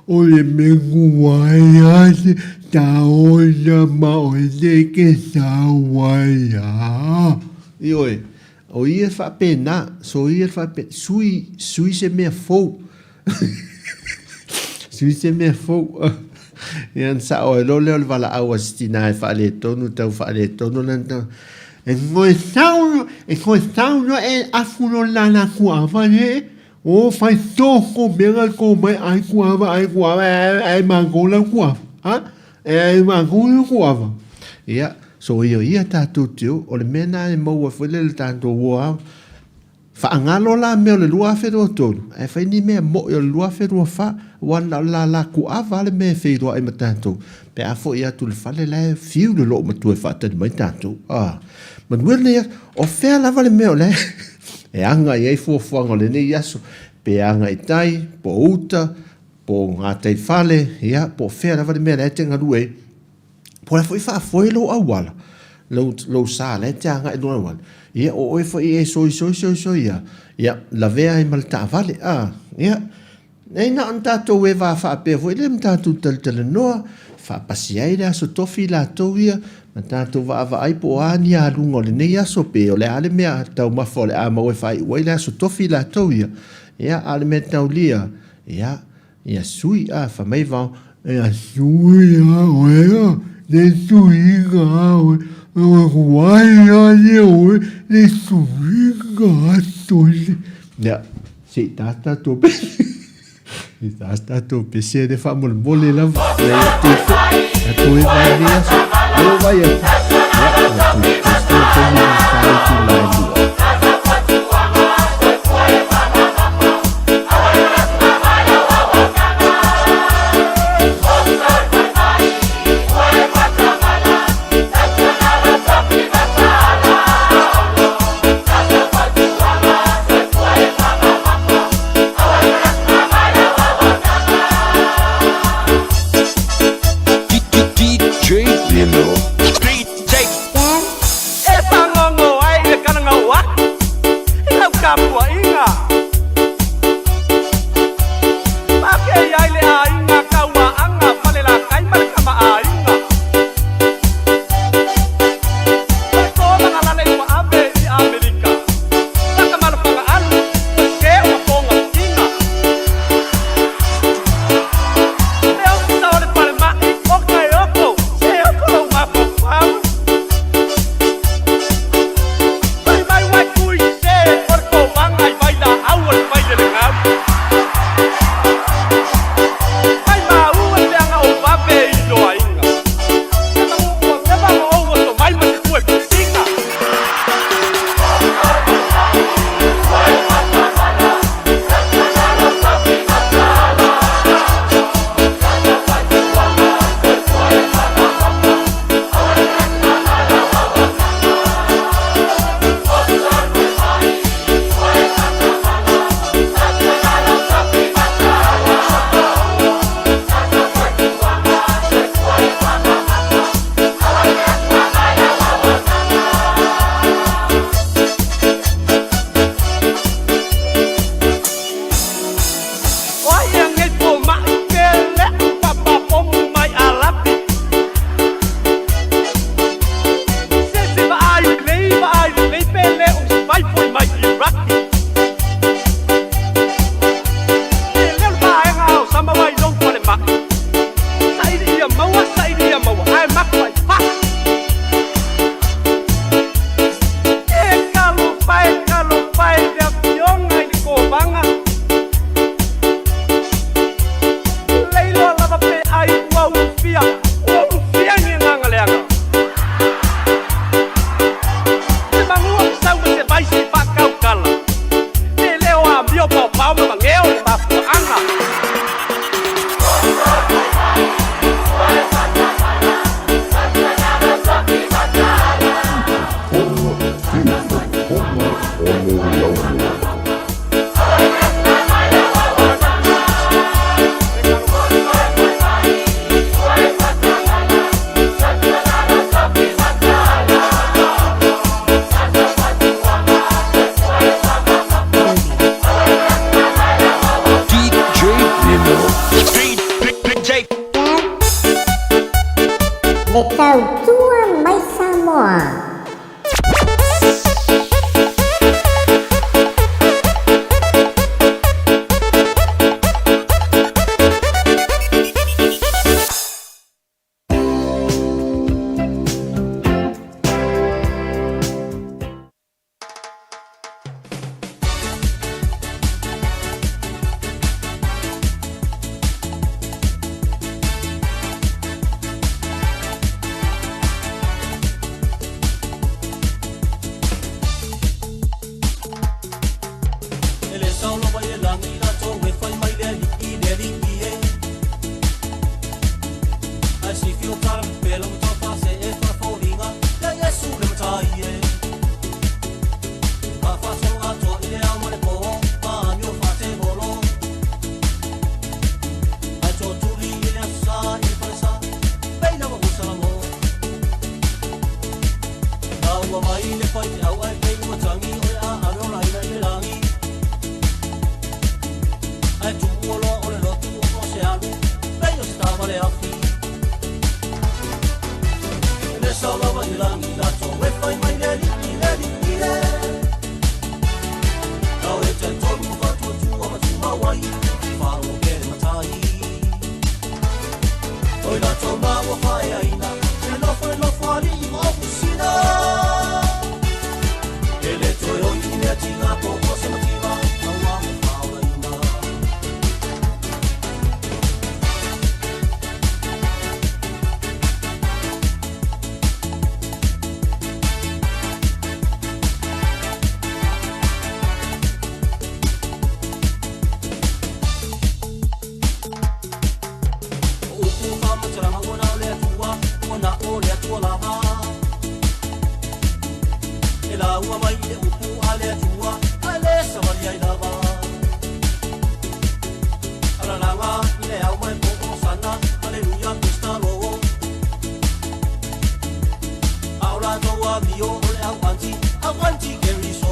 o le mekua ia se taona ma o se ke saua ia. Ioe, o ia e faapena, so ia e faapena, sui, sui se mea fou. Sui se mea fou. Ia na sao ai loa lea o le valaau a si tina e faaletonu, tau faaletonu lana tau. E koe sau, e koe sau no e afu no la la kuava le. O fai toko mea ko mai ai kuava ai kuava ai mango la kuava. Ha? E ai mango la kuava. Ia, so ia ia tatou te o, o le mea na e maua foi le tatou ua Faagalo la mea o le 2023, ae fai ni mea moʻi o le 2024, aua na o le lala kuava lava le mea e feiloai ma tatou, pe a foi atu i le fale la e fiu le loomatua e faatali mai tatou. A, manuia lenei aso. O fea lava le mea o la e aga i ai fuafuaga o lenei aso, pe aga i tai, po o uta, po o gataifale, ia, po o fea lava le mea la e te galue ai. Po o le a foi faafoe lou auala, lou, lou sa la e te agai i lou auala, ia o oe foi e soisoi soisoi ia, ia lavea ai ma le taavale, a, ia, nei na ona tatou eva faapea foi lea ma tatou talatalanoa, faapasi ai le aso tofi latou ia, ma tatou vaavaai po o a ni aluga o lenei aso, pe o le a le mea taumafa o le a maua e faaiu ai le aso tofi latou ia, ia, a o le mea taulia, ia, Ia sui a fa mai vao. Ia sui a oe a le suiga a oe oe kuai a le oe le suiga a tole. Ia, se i tata tō pese. I tata tō pese le faamolemole lava. Ia, ia tō fo. Ia tō e vai nei aso. Leo vai atu. Ia, ia tō pese tō mi whai tu lai lua. Iraki i lau tapuaiga. Faafeai ai le aiga Tauaaaga Falelatai ma le Tamaaiga. O le tolaga ua ave i Amerika. Fatamalofaga alu ua se o mafoga tiga. Le ofisa o le falemai o Kaioko se oko lou mafaufau. Fai mai uai tui se o le kovaga i vailaau o le failele gau. Fai maua le leaga o vave i loaiga. Se manu ua leva ona ou oso mai ma se tue pusiga. O ai e agei fomai pe le'u faapapomu mai Alapi. Se vaai lelei vaai lelei pe le o se vai foi mai Iraki. E leo le vaega o sama mai lou falemai. Saili ia maua, saili ia maua, ae maku ai faa. E talofa e, talofa e le afioga i le kovaga. Leiloa lava pe ai ua ulufia, ua ulufia ni agaga leaga. Se magua sau ma se vaisi faakaukala. Pe le o amio paopao ma mageo le mafuaaga. DJ Nino. DJ Le tautua mai Samoa. E le sao lava i le lagi latou e fai mai le alii le alii e. Ae sifi o tala pepela ma taufase e faafoliga ia Iesu le Matai e. Faafaasolo atoa i le ao ma le po ma amio faatevolo. Ae toatuli i le aso sa i le falesa pei lava ua salamo. Taua mai le faifeau ae pei ua tagi o le a ave o laina i le lagi. Ae tuua loa o le lotu o se alu pei o se tavale afi. E le sao lava i lagi latou e fai mai le alii le alii e. Tau e talitonu ma faatuatua ma tumau ai faalogo pea le matai. Oi latou ma ua faeaina e nofo le nofo alii ma ofusina. E le toe oi i mea tiga po o se mativa aua mo faolaina. O upu faamatalaga ua na o le Atua, ua na o le Atua lava. E laua mai i le upu a le Atua, ae le savali ai lava. Alalaga i le au mai po o sana, aleluia Krista lo. A o latou amio o le au anti, au anti Keriso.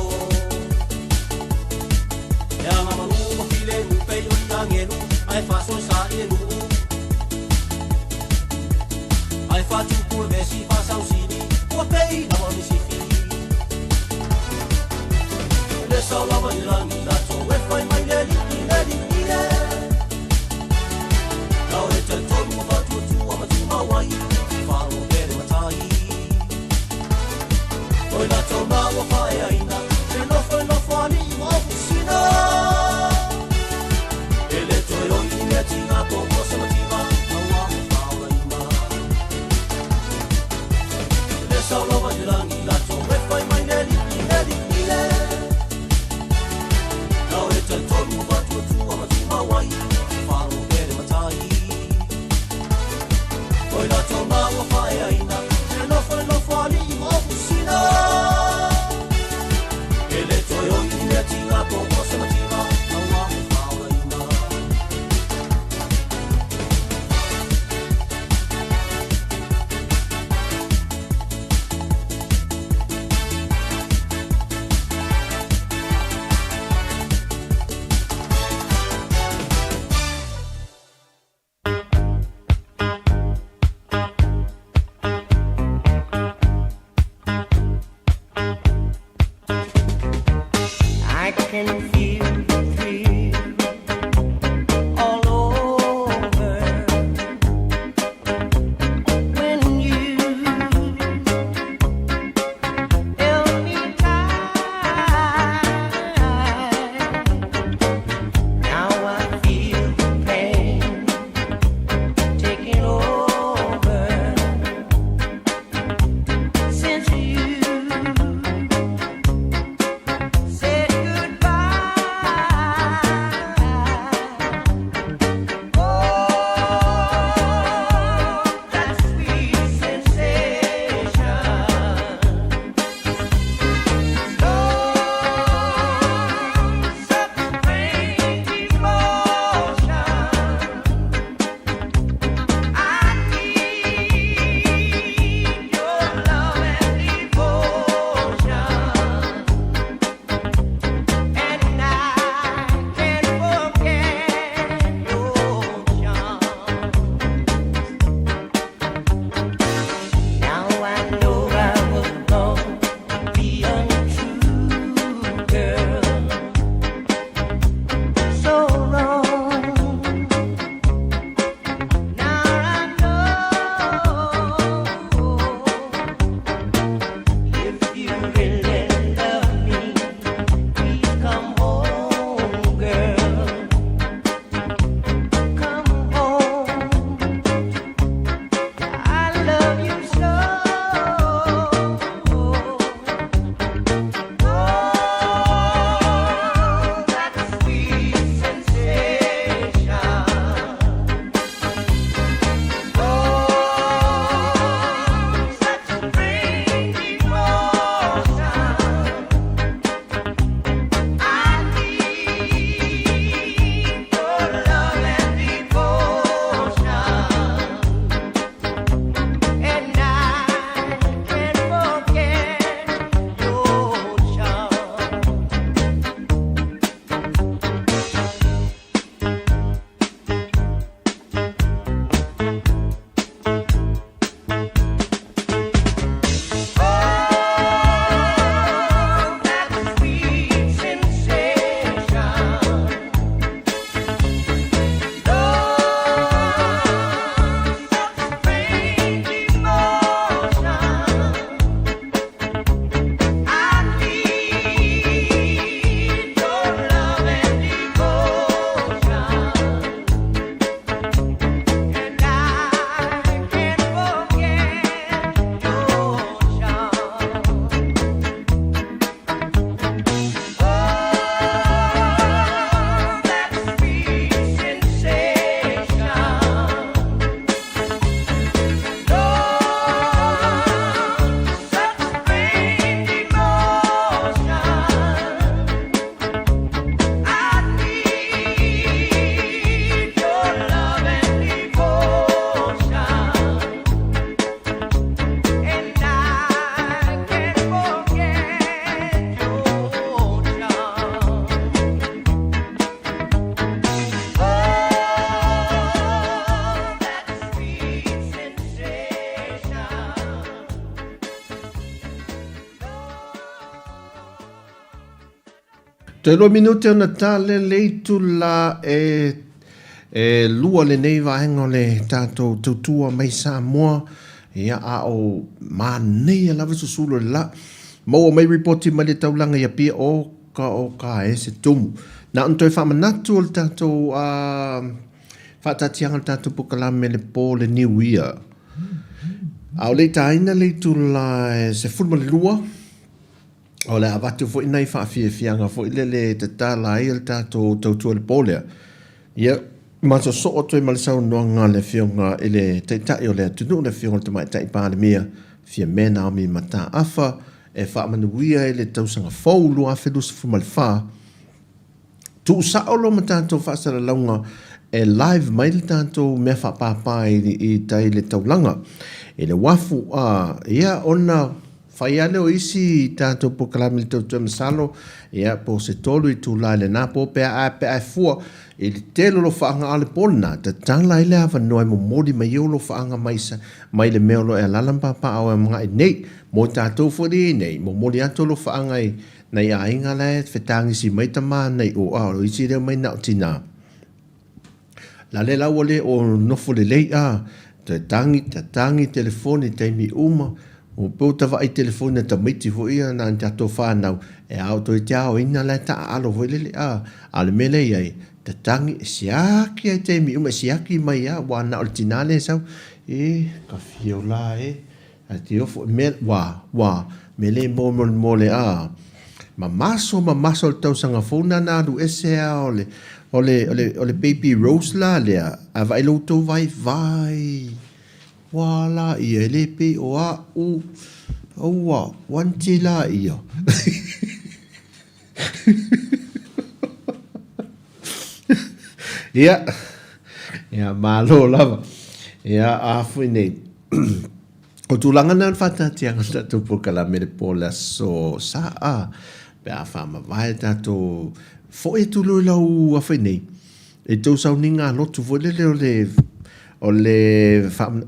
Toe 2 minute ona tale le itula e e lua lenei vaega o le tatou tautua mai Samoa. Ia, a o manaia lava susulu o le la. Maua mai ripoti mai le taulaga i Apia o ka o ka e se tumu. Na ona toe faamanatu o le tatou uh, faataatiaga o le tatou polokalame le po le New Year. A o le i taina le itula e 12, O le a avatu foi nai faafiafiaga foi lele e tatala ai le tatou tautua i le po lea. Ia, ma sosoo atu ai ma le saunoaga a le Afioga i le Taitai o le atunuu, le Afioga i le Tamaitai Palemia, Fiame Naomi Mataafa, e faamanuia ai le tausaga fou 2024. Tuusao loa ma tatou faasalalauga e live mai le tatou mea faapapa i tai i le taulaga i le uafu a ia ona fai lava lea o isi tatou polokalame i le tautua masalo ia po o se 3 itula i lena po pe a pe a e fua i le tele o alofaaga a o le po lena tatala ai le avanoa e momoli mai ai alofaaga mai mai le mea o lo o e alala ma papaaao e agai nei mo tatou foi lea e i ai nei momoli atu alofaaga i Nai aiga la e fetagisi mai tama nei o a o isi lea mai na o tina. La le la ua le o nofo lelei a toe tangi ta tangi telefoni taimi uma o pe o tavaai telefoni a tamaiti foi ia na ni tatou whanau e ao toe te aoina la e taaalo foi lele a a o le mea lea i ai ta tangi e siaki ai taimi uma e siaki mai a ua na o le tina lea e sau e ka fio la e Ae te ofo i mea, wā, wā, me le mōmole ā, mamaso, mamaso le tausaga fou na na alu ese a o le, o le, o le, o le baby rose la lea, a vaai lo outou vaivai, wā la ia, e le pei o a'u, aua, wanti la ia. Ia, ia, malo lava. Ia, a foi nei. O tulaga na o le faataatiaga o le tatou polokalame i le po o le aso Sa a, pe a faamavae tatou foi atu loa i lau afa nei, i tou sauniga lotu foi lele o le o le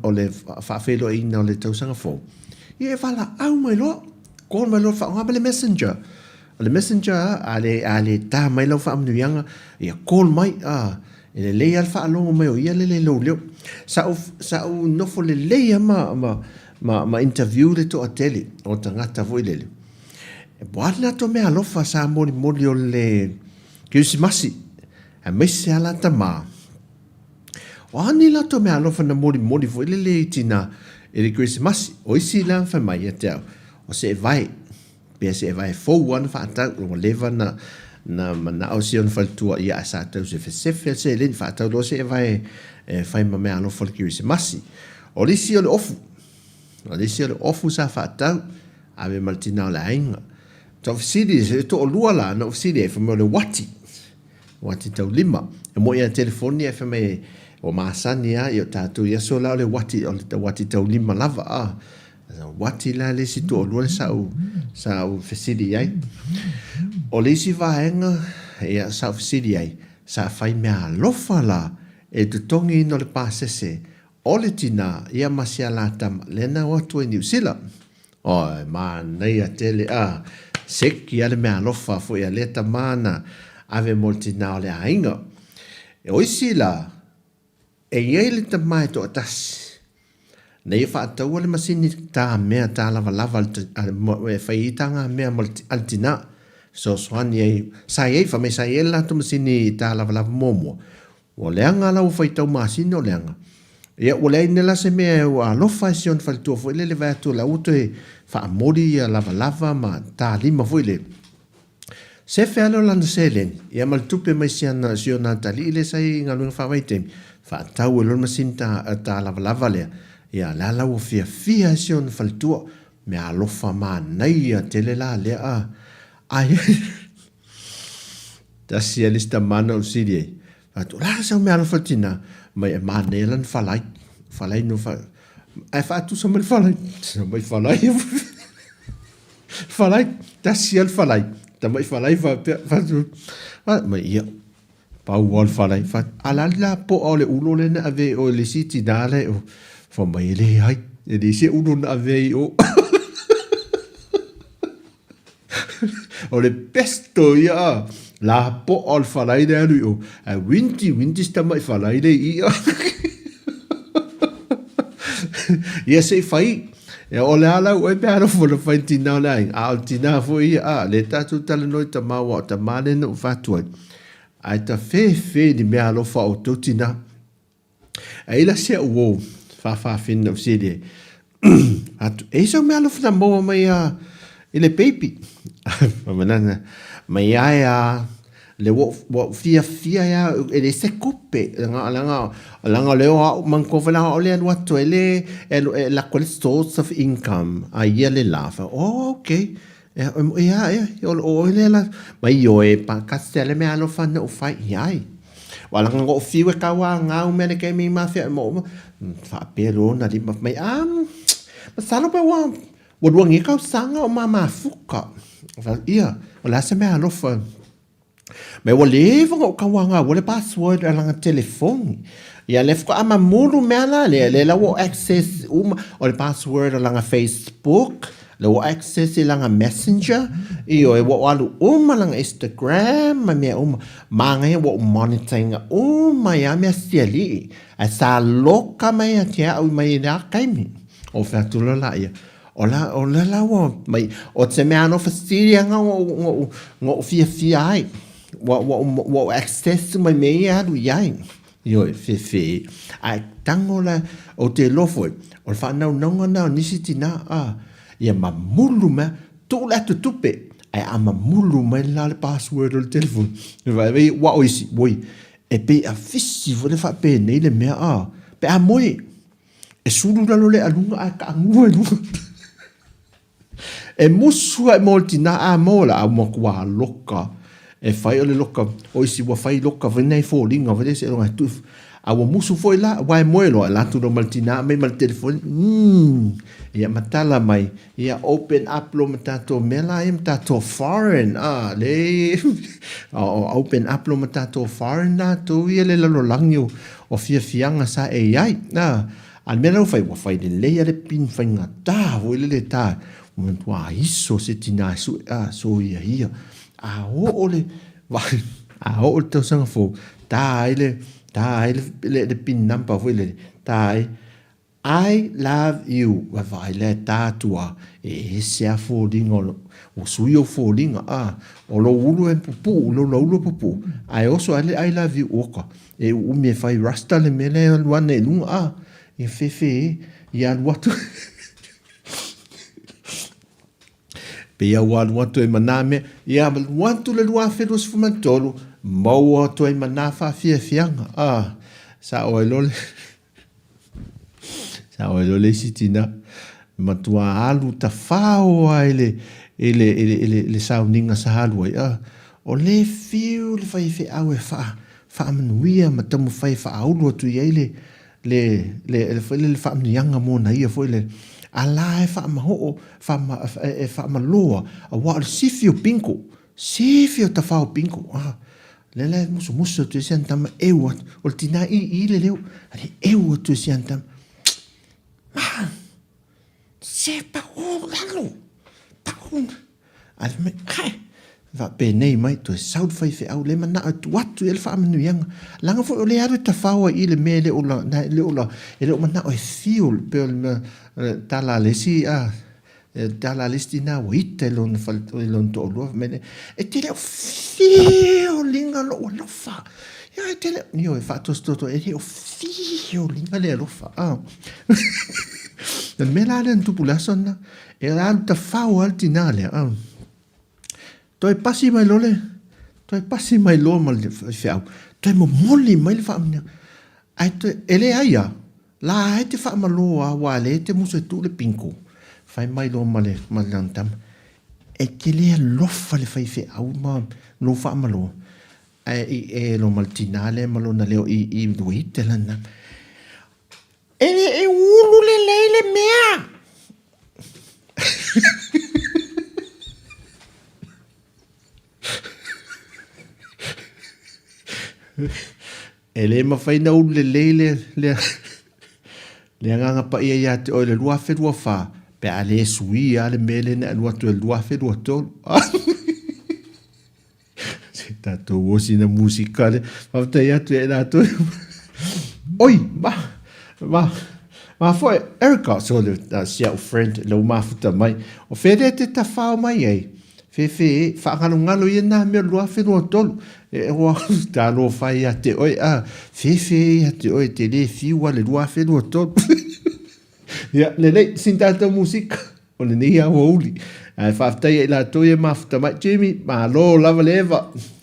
o le faafeiloaiina o le tausaga fou, ia e valaau mai loa, call mai loa, faaaoga mai le messenger. O le messenger a le, a le ta mai lau faamanuiaga, ia call mai, a, e lelei lava le faalogo mai o ia lele i lou leo. Sa ou, sa ou nofo lelei lava ma, ma, ma, ma interview le toatele o tagata foi lele. E po a le latou meaalofa sa molimoli o le Kerisimasi, aemaise lava la tama. O a ni latou meaalofa na molimoli foi lele i tina i le Kerisimasi? O isi la na fai mai ia te au, o se evae. Pea se evae fou lava na faatau, ua leva na na manao si ona faletua ia ae sa tau sefesefe le seleni, faatau loa se evae e fai ma meaalofa o le Kerisimasi. O le isi o le ofu, o le isi o le ofu sa faatau, ave ma le tina o le aiga. Sa ou fesili, e toalua la na ou fesili ai, fai mai o le uati, uati taulima. E moi lava i telefoni ae fai mai ua masani lava, ia o tatou i aso la o le uati, o le uati taulima lava a. Uati la le isi toalua lea sa ou, sa ou fesili i ai. O le isi vaega, ia, sa ou fesili i ai, sa fai meaalofa la e totogiina o le pasese o le tina ia ma si a la tama lea na o atu ai i Niu Sila. Oi, manaia tele, a, seki lava le meaalofa foi a lea tama na ave mo le tina o le aiga. O isi la, E i ai le tama e toatasi, na ia faataua le masini tā mea tā lavalava e fai ai tā ngā mea ma a le tinā, fesoasoani ai, sa i ai, fai mai sa i ai le latou masini tā lavalava muamua, ua leaga la ua faitau masina o leaga, ia ua leai nei la se mea ua alofa ai si ona faletua foi lele vae atu o la ua toe faamoli ia lavalava ma tā lima foi lele. Sefe lea o lana seleni, ia ma le tupe mai si ana, si ona atalii lea sa i galuega faavaitaimi, faatau ai loa le masini ta, ta lavalava lea, ia la la ua fiafia ai si ona faletua, meaalofa manaia tele la lea a, ai tasi a le isi tama na ou sili ai, fai atu, o le a sau meaalofa tina, mai e manaia lana falai, falai no fa, ae faatusa mai le falai, mai falai Falai, tasi lava le falai, tamai falai faapea, fai mai, ia, pau lava le falai, fai atu, a o le a le lapoa o le ulo lea na ave i o i le isi tinā lea i o? Fai mai, e leai, e leai se ulo na ave ai i o. O le pesto ia a. Lapoa o le falai le alu i o, ae winti winti si tamai falai le i ia. Ia se i fai. Ia o le a lau oe pe alofa na fai tina o le aiga. A o le tina foi ia, a, le tatou talanoa i tama aua o tama lea na ou fatu ai. Ae ta fefe i ni mea alofa a outou tina. Ae i la si au uo faafafine na ou fesili ai, atu, e i sau mea alofa na maua mai a i le baby. Fai mai ae a, le ua ou fiafia ai a, e leai se tupe, leaga, leaga, leaga o lea o au, manatua foi leaga o le alu atu ai le, e lako ai le source of income a ia le la. Fai, oh, okay. Ea, ea, ea, o oe lea la, mai ioe, pa kasi le mea alofa na ou fai i ai. Wa langa ngo fiu e kau a ngau mea le kemi mafia mo mo faapea lona lima mai a masalo pe ua ua luangi tausaga o ma mafuka. Ia, o le a se mea alofa Me ua leva ona ou tauaga ua le password a lana telefoni. Ia lea faatoa mamulu mea la lea, lea la ua access uma, o le password o lana Facebook, lea ua access i lana messenger, ioe, ua ou alu uma lana Instagram ma mea uma. Manaia ua ou monitor ina uma ai lava mea sialii. Ae sa loka mai ia te au mai lea taimi. Ou fai atu loa laia, O la, o la la ua mai, o te mea anō whasiri anga o ngō fiafia ai. Ua, ua, ua o access mai me ia alu i ai. Ioe, whewhe. Ai, tango la, o te lofo e, o le whanaunauga nā o nisi tina, a, ia mamulu mea, tuu le atu tupe, ai a mamulu mai la le password o le telefoni. Vai, vai, ua o isi, oi, e pei a fisi fo le whaapenei le mea, a, pe a moe, E sulu lalo le aluga ae kaagua i luga. E musu ae mo le tina a mo la au matua loka. E fai o le loka, o isi ua fai loka foi nei foliga foi lea seiloga e tuu a ua musu foi la, aua e moe loa e alu atu loa ma le tina mai ma le telefoni, mm, ia ma tala mai, ia open up loa ma tatou mea la ia ma tatou foreign, a, le, open up loa ma tatou foreign latou ia le lalolagi o, o fiafiaga sa e i ai. A, a le mea la ua fai, ua fai lelei lava le pin faigata foi lele ta, ua matua iso se tina e sue, a, soia ia. A oo le, a oo le tausaga fou, ta ai le, ta ai le, le, le pin number foi lele, ta ai, I love you, vaavaai lea e ta atu a, e ese a foliga o, ua sui ou foliga, a, o lou ulu e pupuu, lou laulu e pupuu, ae oso ae le I love you, oka, e uumi e fai rasta le mea lea e alu ane i luga, a, ia fefe e, ia alu atu. Pei a ua alu atu ai ma nā mea, ia alu atu le 2023, maua atu ai ma nā faafiafiaga, a, sao ai loa le Sao ai loa le isi tina, matua alu tafao lava i le, i le, i le, i le, le sauniga sa alu ai, a, o lea e fiu le faifeau e faa, faamanuia ma taumafai e faaulu atu i ai le, le, le, le, foi le, le faamanuiaga mo na ia foi le, a la e faamahoo, faama, e faamaloa, aua o le sifi o bingo, sifi o tafao bingo, a, Lea la e musumusu atu ai si ana tama, eu atu. O le tinā i i le leo, a le eu atu e si ana tama. Ma, se pa'u lalo, pa'u. A le mai, ae, faapenei mai, toe sau le faifeau, le manao e tuu atu i ai le faamanuiaga. Leaga foi o lea alu e tafao ai i le mea e le o la, e le o la, e le o manao e fiu, pei o le mea, tala a le isi, a, E tala le isi tina ua ita i lona fale i lona toalua fai mai lea, e te le o fio liga lou alofa. Ia e te le ioe e faatosotoso e le o fio liga le alofa. Ah. O le mea la lea na tupu i le aso lena, e alu tafao lava le tina lea. Ah. Toe pasi mai loa le, toe pasi mai loa ma le faifeau, toe momoli mai le faamanuiaga. Ae toe, e leai lava, la e te faamalo lava aua o lea e te musu e tuu le bingo. Fai mai loa ma le, ma lana tama, e te le alofa le faifeau ma lou faamalo. Ae i e loa ma le tinā lea ma lona leo i, i ua ita lana. E le e ulu lelei le mea. E le mafai na ulu lelei le, le, le agaga paia ia te oe le 2024, pe a le suia le mea lea na e alu atu i le 2023. Tatou osi na musika lea. Faafetai atu ia i latou. Oi, ma, ma, ma foi, Erica, so le, si au friend, le mafuta mai. O fea lea te tawhao mai ai? Fefe e, whaagalongalo ia nā mea 2023. E oa, talofa ia te oe, a, fefe e ia te oe, te le fiu a le 2023. Ia, lelei, sin tātou musika. O lenei aoauli. Ae faafetai ia i latou ia e mafuta mai. Jamie, malo lava le eva. Le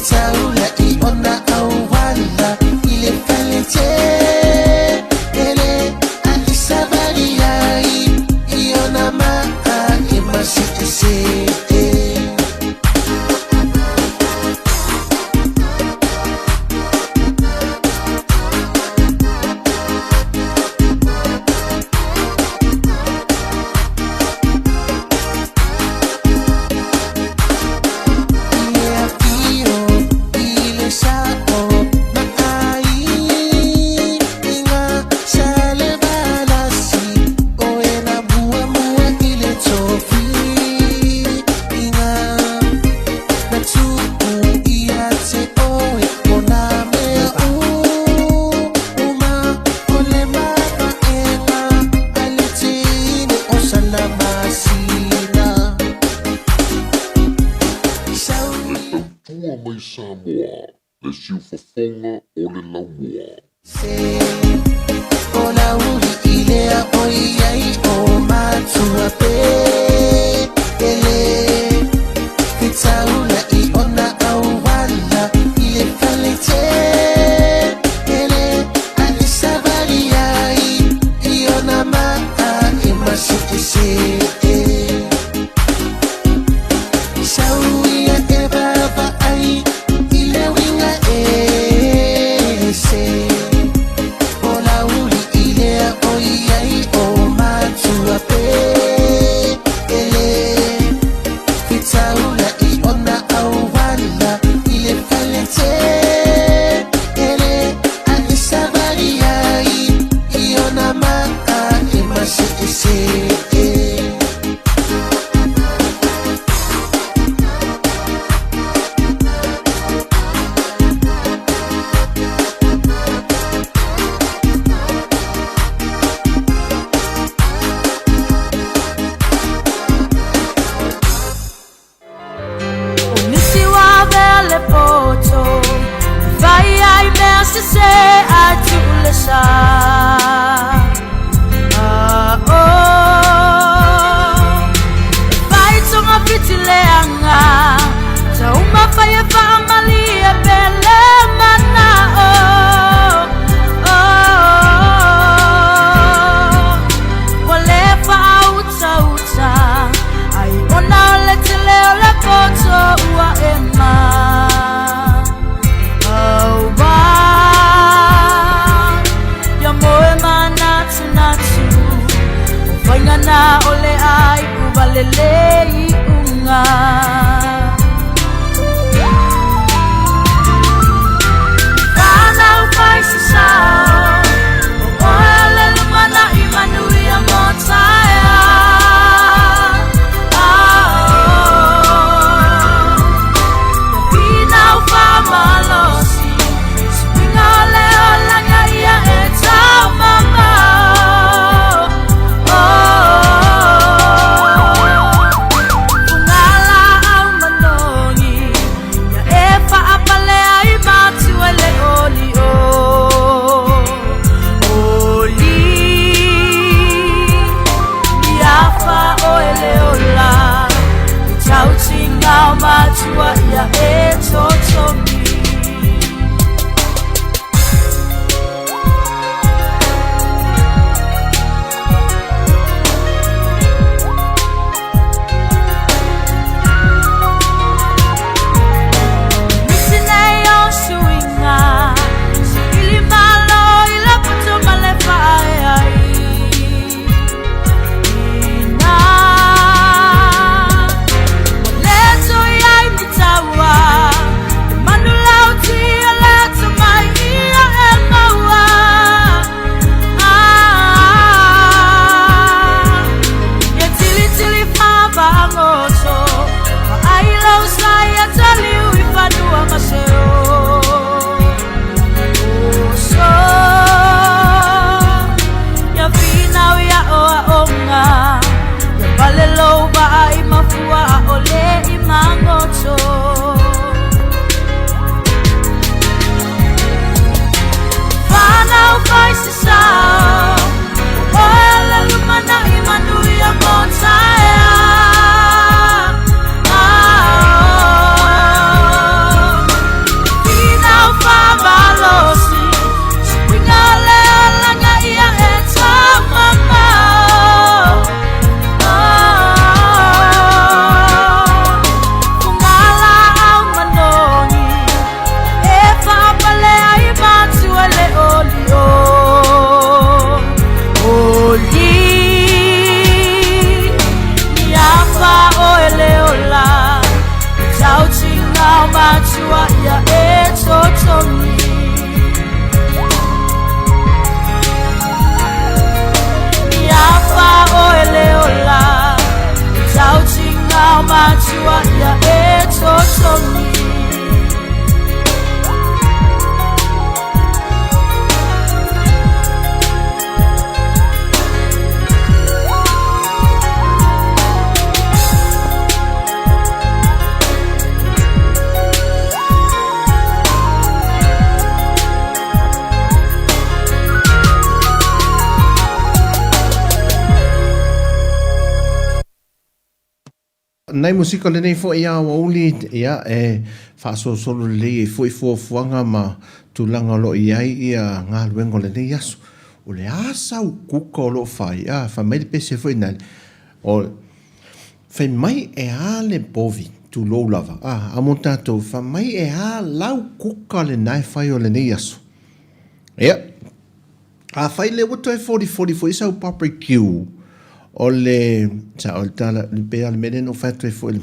tautua mai Samoa, le siufofoga o le laumua. O nisi ua avea le poto e fai ai mea sese ae tuu le sa. Ah, oh. E fai togafiti leaga, taumafai e faamalie pe le manao. Oh, ua le faautauta ai ona o le tele o le poto ua e ma. Auā, ia moe manatunatu, o faiga na o le a iu wale le iuga. Whanau whai sasao, o oe o le lumanai manuia mo taeao. Ia finau whamalosi, suiga o le olaga ia e taumamao. Oh, fugalaau matua ia e totogi. Nisi nei o suiga, Ili malo i le poto ma le faaea ina. Ua le toe i ai ni taua, He manu lauti o le atamai ia e maua. Ah, ia tilitili faavagoto, Vaai lou sa ia taliu i fanua ma se oso. Ia finau ia oaoga, Ia pale lou vaa i mafua ʻaʻole i magoto. Whānau whai se sao, O oe le lumanai manuia mo taeao. Finau whamalosi, Suiga o le olaga ia e taumamao. Fugalaau manogi, E faapale ai matua le oli o oli. Ia fa oe le ola, Tautiga o matua ia e totogi. Ia fa oe le ola, Tautiga o matua ia e totogi. Nai musika lenei foi a aoauli, ia, e faasolosolo lelei ai foi fuafuaga ma tulaga o lo o i ai ia galuega o lenei aso. O le a sau kuka o lo o fai, a, fai mai le pese foi nale, o, fai mai e a le povi, tulou lava, a, a mo tatou, fai mai e a lau kuka lena e fai o lenei aso. Ia. Afai lea ua toe folifoli foi sau barbecue o le sa o le tala le pei lava o le mea lea na ou fai atu ai foi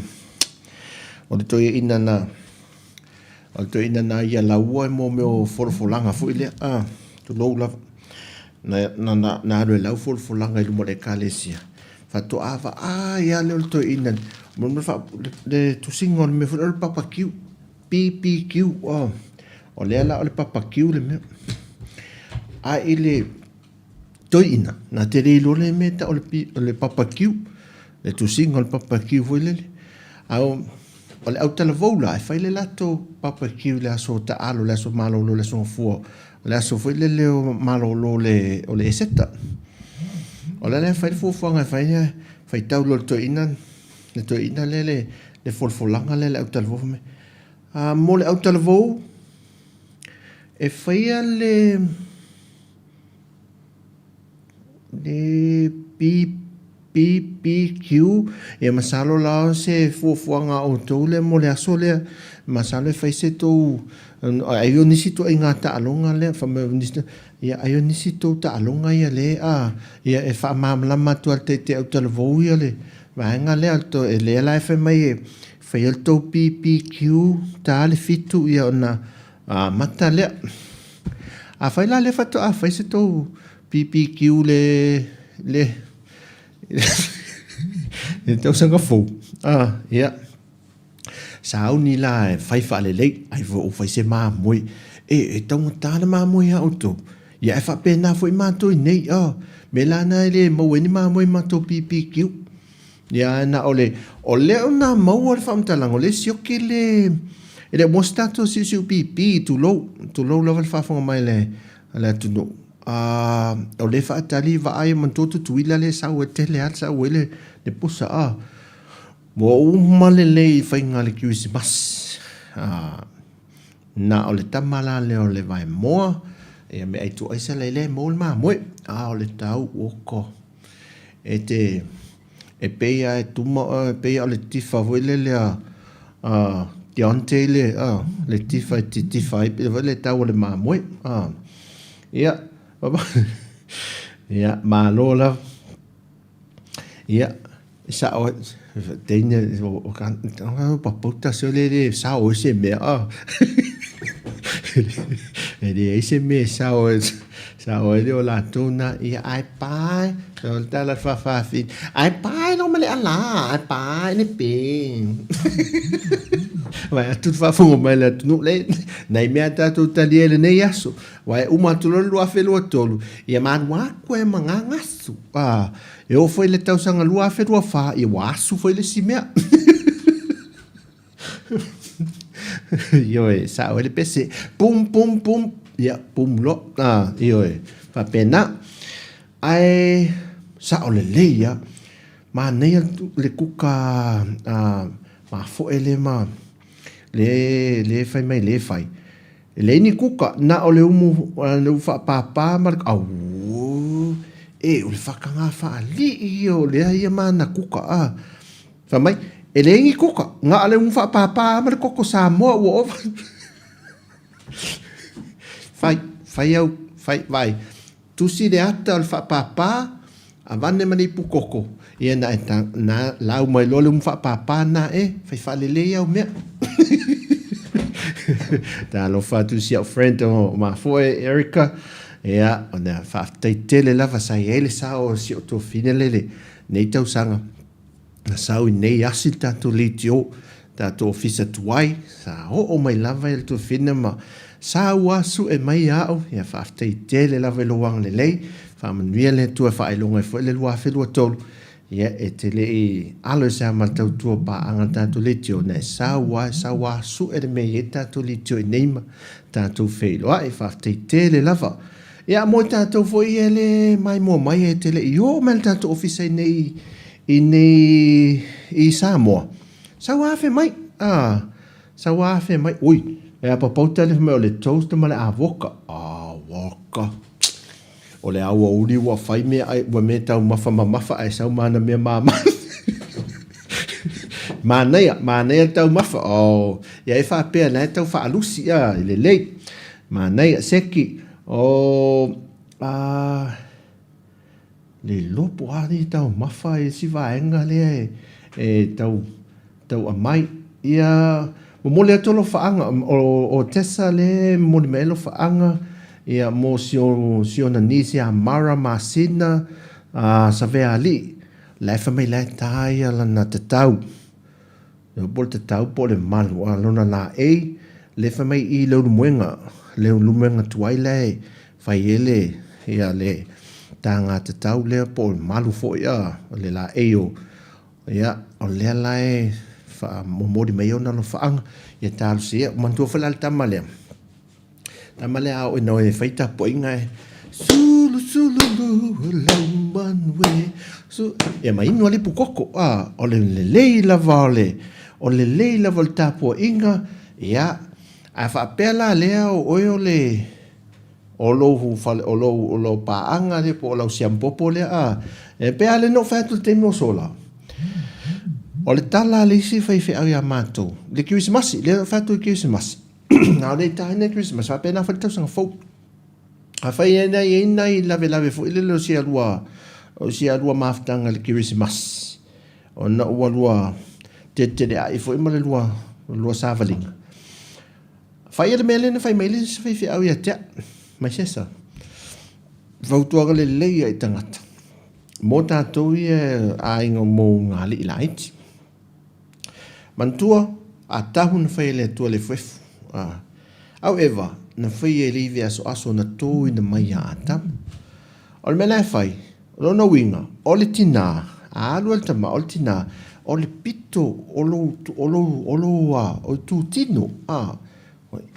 o le toeaina na o le toeaina na ia laua mo mea o folafolaga foi lea a tulou lava na na na, na alu e lau folafolaga i luma o le ekalesia faatoa vaai lava lea o le toeaina mo le fa le tusiga o le mea foi lea o le barbecue BBQ oh o lea la o le papakio le mea. A i le toeaina, na te le iloa le mea e tau o le, o le papakio, le tusiga o le papakio foi lele. A o, o le autalavou la, e fai le latou papakio i le aso taalo, le aso malolo, le aso gafua, o le aso foi lele o malolo o le, o le Eseta. O le ala e fai le fuafuaga e fai, faitau loa le toeaina, Le toeaina lea le, le folafolaga lea le autalavou fai mai, a, mo le autalavou, e faia le, le BBQ, ia masalo la o se fuafuaga a outou lea mo le aso lea, masalo e fai se tou, ai o nisi ituaiga taaloga lea, fai mai o nisi, ia ai o nisi tou taaloga ia le a, ia e faamalamalama atu lava i le taitai autalavou ia le, Vaega lea o lea la e fai mai e fai le tou BBQ ta le 7 ia ona amata lea. Afai la lea faatoa fai se tou BBQ le le le tausaga fou. Ah, ia. Sauni la e fai faalelei, ai foi ou fai se mamoe. E, e taugata le mamoe a outou. Ia e faapena foi matou i nei, oh, me la na e le maua ai ni mamoe i matou BBQ. Ia na o le, o lea na maua le faamatalaga, o le sioki le, e le o maua se tatou siusiu pipi, tulou, tulou lava le faafofoga mai le, le atunuu. A, o lea faatali vaai manatua Tutuila lea e sau e tele lava le sau ai le, le pusa, ah. Ua uma lelei i faiga le Kerisimasi. A, na o le tama la lea o le vaemoa, ia me ai tuaisa la i lea e maua le mamoe. A o le tau oko. E te, e pei lava e tuma oe, e pei lava o le tifa foi lele a, a Deontay le, a, le tifa e titifa ai, pei foi le tau o le mamoe. A, ia, ia, malo lava. Ia, e sao ai, teine, o papauta se le le sao ai se mea, a. E leai se mea e sao ai, sao ai le o latou na, ia, ae pae, o le tala faafafine, ae pae loa ma le ala, ae pae le pe. Vaai atu le faafofoga mai a le atunuu, le, nai mea tatou talia i lenei aso, Aua e uma atu loa le 2023, ia malu atu ai ma gagasu. A, e oo foi i le tausaga 2024, ia ua asu foi le isi mea. Ioe, sao ai le pese. Pum, pum, pum, ia, pum loa. A, ioe, faapena. Ae, sao lelei lava. Manaia le kuka a, mafoe lea ma, le, le fai mai le fai. E leai ni kuka, na o le umu, le umu faapāpā ma le, auū, e, o le whakangā whaalii ia o lea ia mana kuka, a. Fai mai, e leai ni kuka, na o le umu faapāpā ma le koko Samoa ua ova. Fai, fai au, fai, vai. Tusi le ata o le faapāpā, avane ma le ipu koko. Ia na e ta, na lau mai loa le umu faapāpā na e, fai faalelei au mea. Talofa atu si au friend o mafoe Erica. Ia, ona faafetai tele lava sa i ai le sao o si ou tuafafine lele nei tausaga. Na sau i nei asi le tatou leitio, tatou ofisa tuai, sa oo mai lava e le tuafafine ma sa ua sue mai ia au, ia faafetai tele lava i lou agalelei, faamanuia le Atua e faailoga ai foi le 2023, ia e te le i alo i se ama le tautua paaga le tatou leitio, na e sau lava, sau lava sue le mea e i ai le tatou leitio i nei ma tatou feiloai, faafetai tele lava. Ia, mo i tatou foi ia e le maimoa mai e te le i oo mai le tatou ofisa i nei, i nei i Samoa, sau afe mai, a, sau afe mai, ui, e apapauta le fai mai o le toast ma le avoka, avoka, o le aoauli ua fai mea ai, ua mea taumafa mamafa ae sau ma ana mea mama. Manaia, manaia le taumafa, oh, ia e faapea na e tau faalusi, a, e lelei. Manaia, seki, oh, a, le iloa po o a nei taumafa i isi vaega lea e, e tau, tau aumai. Ia, momoli atu alofaaga, o, o Tessa lea e momoli mai ai alofaaga, ia, mo si o, si ona niece ia Mara Masina, a, Savealii, la e fai mai la e tā ia lana tatau. Lea po o le tatau po o le malu, a lona laei, lea fai mai i Leulumoega, Leulumoega tuai la e fai ai le, ia le taga tatau lea po o le malu foi a, le laei o, ia, o lea la e faamomoli mai ai ona alofaaga, ia talosia. Manatua foi la le tama lea, Tama lea a oo ina e fai tapuaiga e sulu sulu lu lau manu e su ia ma inu a le ipu koko a o le lelei lava o le o le lelei lava o le tapuaiga ia a faapea la lea o oe o le o lou fale o lou o lou paaga lea po o lau siampopo lea a e pei lava lea na ou fai atu i le taimi ua sola o le tala a le isi faifeau ia matou i le kerisimasi lea na ou fai atu i le kerisimasi. A o le taina i Christmas, faapena foi le tausaga fou. Afai e i ai nai lavelave foi lele o sia lua, o sia lua mafutaga i le Kerisimasi, ona ua lua teleteleai foi ma le lua, lua savaliga. Fai le mea lea na fai mai le isi faifeau ia te au, mai sesa. Fautuaga lelei ia i tagata. Mo tatou ia aiga mo ngā alii laiti. Manatua, a tahu na fai e le Atua le efuefu, a, au Eva, na fai e le ivi asoaso na tōina mai iā Atamu. O le mea la e fai, o lona uiga, o le tinā, a alu ai le tama, o le tinā, o le pito o lou, o lou, o lou, a, o itutino, a,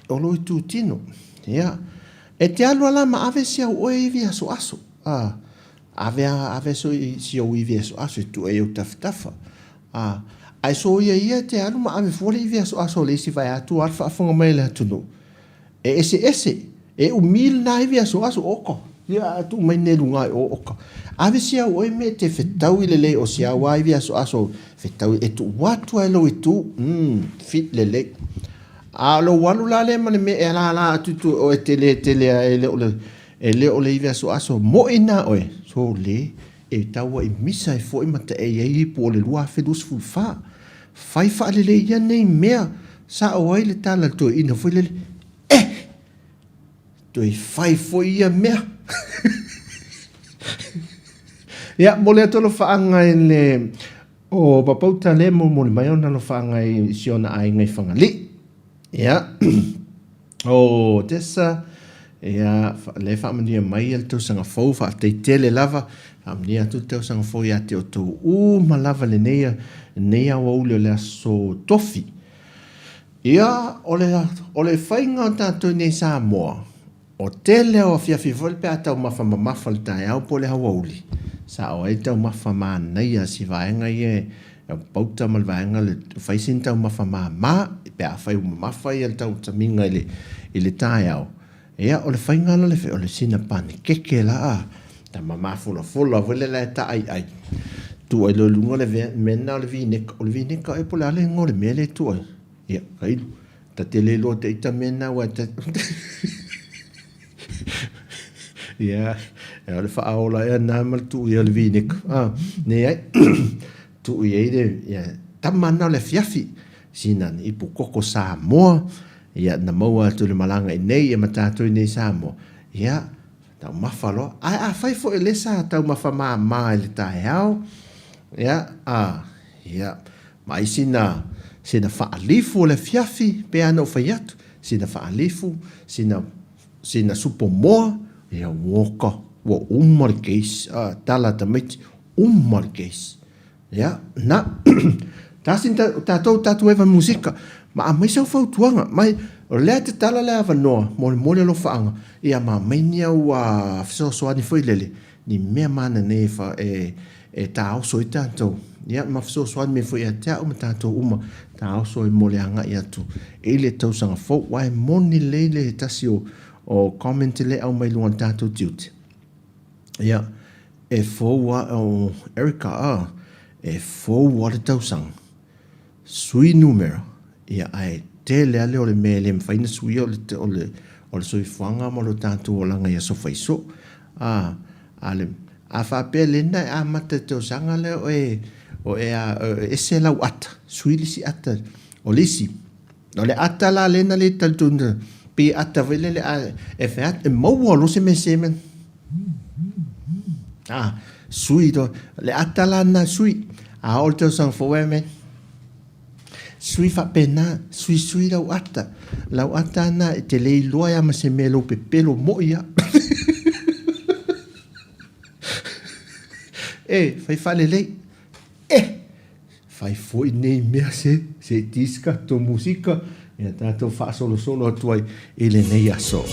o lou itutino, ia. E te alu a la ma ave si au oe ivi asoaso, a, Ave a, ave so i si ou ivi asoaso e tuu ai i ou tafatafa. A, Ae soia ia e te alu ma ave fua le ivi asoaso o le isi vaeatu a le faafofoga mai a le atunuu. E eseese, e umi lena ivi asoaso, oka, ia a tuu mai nei luga i o, oka. Ave si au oe me te fetaui lelei o si au a ivi asoaso fetaui e tuu atu ai lou itu, mm, fit lelei. A o lou alu la lea ma le mea e alala atu i tua o e tele tele a e le o le e le o le ivi asoaso moi na oe, so le E tau ai misa ai foi ma taei ai ipu o le 2024. Fai faalelei ia nei mea, sao ai le tala a le toeaina foi lele, Eh! Toe fai foi ia mea. Ia, momoli atu alofaaga i le o Papauta lea e molimoli mai ona alofaaga i si ona aiga i Fagalii. Ia, o Tessa, ia, lea e faamanuia mai le tausaga fou, faafetai tele lava, faamanuia atu le tausaga fou ia te outou uma lava lenei, lenei aoauli o le aso Tofi. Ia, o le, o le faiga o tatou i nei Samoa, O tele o afiafi foi pe a taumafa mamafa le taeao po o le aoauli, sao ai taumafa manaia si vaega ia e pauta ma le vaega le fai sina taumafa mama pe afai ua mamafa ia le tautamiga i le i le taeao. Ia o le faiga la le o le sina panekeke la a ta mamafolafola foi lea la e taaiai tuu ai loa i luga le mea lena o le vineka. O le vineka ea po o le a le igoa o le mea lea e tuu ai? Ia, kailu. Ta te le iloa te ita mea na aua ta Ia, o le faaola ea na ma le tuu i ai o le vineka. Ah, leai. Tuu i ai le, ia, tama na o le afiafi. Sina ni ipu koko Samoa, ia, na maua atu i le malaga i nei, ia ma tatou i nei Samoa. Ia, taumafa loa. Ae afai foi o lea sa taumafa mama i le taeao, ia, ah, ia, ma ai sina, sina faalifu o le afiafi, pei lava ona ou fai atu, sina faalifu, sina, sina supo moa, ia ua oka, ua uma le case, a, tala a tamaiti, uma le case. Ia, na, tasi na tatou tatou eva musika, ma aumai sau fautuaga, mai, o lea e tatala le avanoa, molimoli alofaaga, ia ma aumai ni au fesoasoani foi lele, ni mea mananei e, e taoso ai tatou, ia ma fesoasoani mai foi ia te au ma tatou uma, taoso ai mo le agai atu i le tausaga fou. Aua e moni lelei le tasi o, o comment lea e aumai i luga o le tatou tiute. Ia, e fou a, o Erica, a, e fou lava le tausaga. Sui numera, ia ae tele lava lea o le mea e le mafai ona suia o le, o le, o le soifuaga ma lo tatou olaga i aso faiso. A, a le, a faapea lena e amata i le tausaga lea o e, o e, a, e ese lau ata, sui le isi ata, o le isi, o le ata la lena le talitonu, pei ata foi lele a, e fai atu, e maua loa se mea se mea, Ah, sui to, le ata la na sui. A o le tausaga fou e me. Sui faapena, sui sui lau ata. Lau ata na e te le iloa ia ma se mea lou pepelo moi a. E, fai faalelei. E, Fai foi nei mea se, se i tiska to musika, ia tatou faasolosolo atu ai i lenei aso.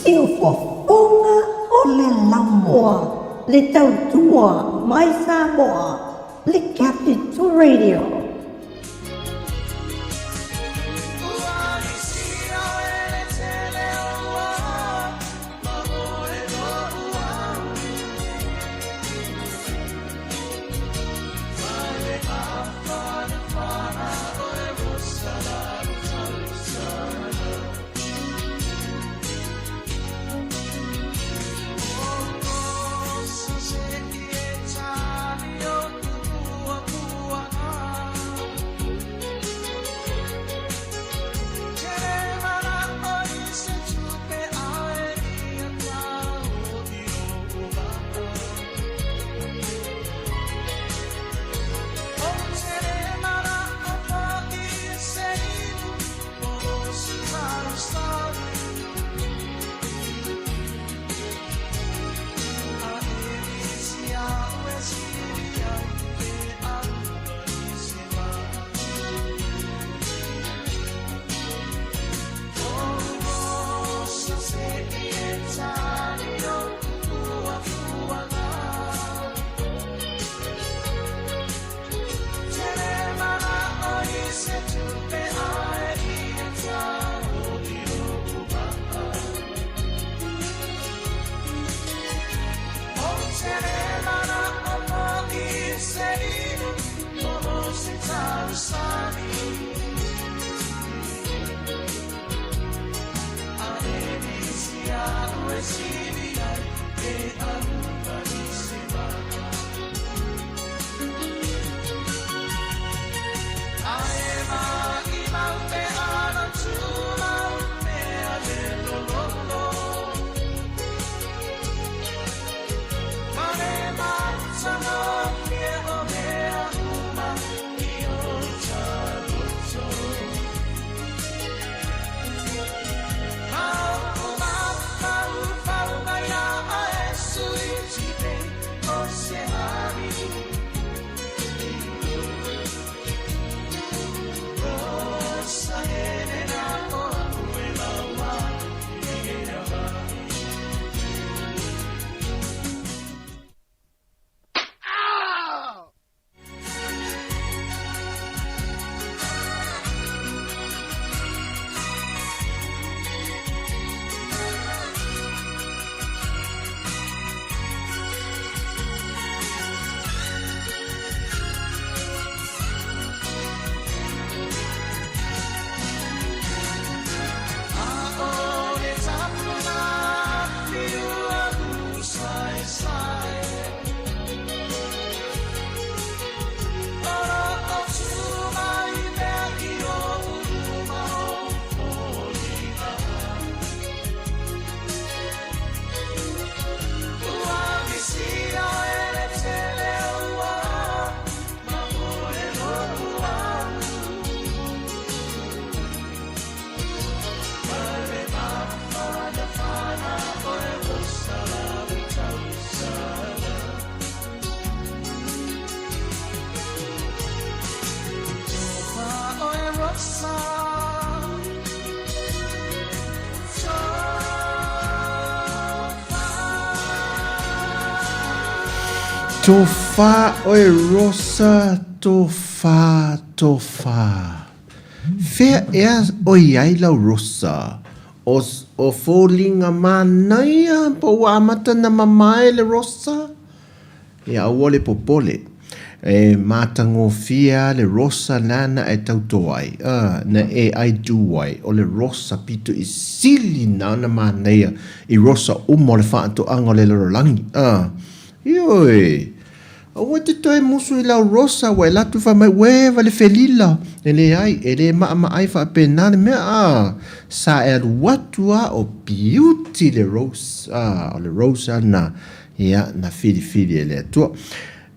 Siufofoga o le Laumua, le tautua mai Samoa, le Capital Radio. Tofa oe Rosa, tofa, tofa. Fea ea o i ai lau Rosa? O, o foliga manaia po ua amata na mamae le Rosa? Ia aua le popole. E matagofie a le rosa nana e tauto ai, a, na e ai tu ai, o le rosa pito i sili na ona manaia i rosa uma o le faatoaga o le lalolagi. A, ioe. Aua e te toe musu i lau rosa ua e latu fai mai, ue va le felila. E leai, e le maamaai faapena le mea, a, sa e alu atu a o beauty le rose, a, o le rose na Ia, na filifili e le Atua.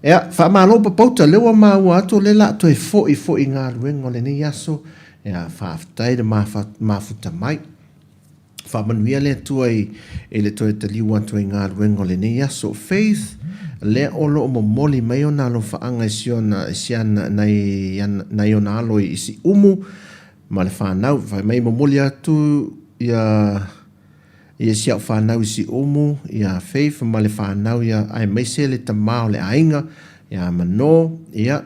Ia, faamalo papauta, lea ua maua atu o lea la toe foi foi i galuega o lenei aso. Ia, faafetai le mafuta mai. Faamanuia le Atua i, i le toe taliu atu ai galuega o lenei aso. Faith, lea o lo o momoli mai ona alofaaga i si ona, i si ana, nai, nai ona alo i Siumu ma le fanau. Fai mai momoli atu ia... Ia si au fanau i Siumu, ia Faith ma le fanau ia aemaise le tama o le aiga ia Mano, ia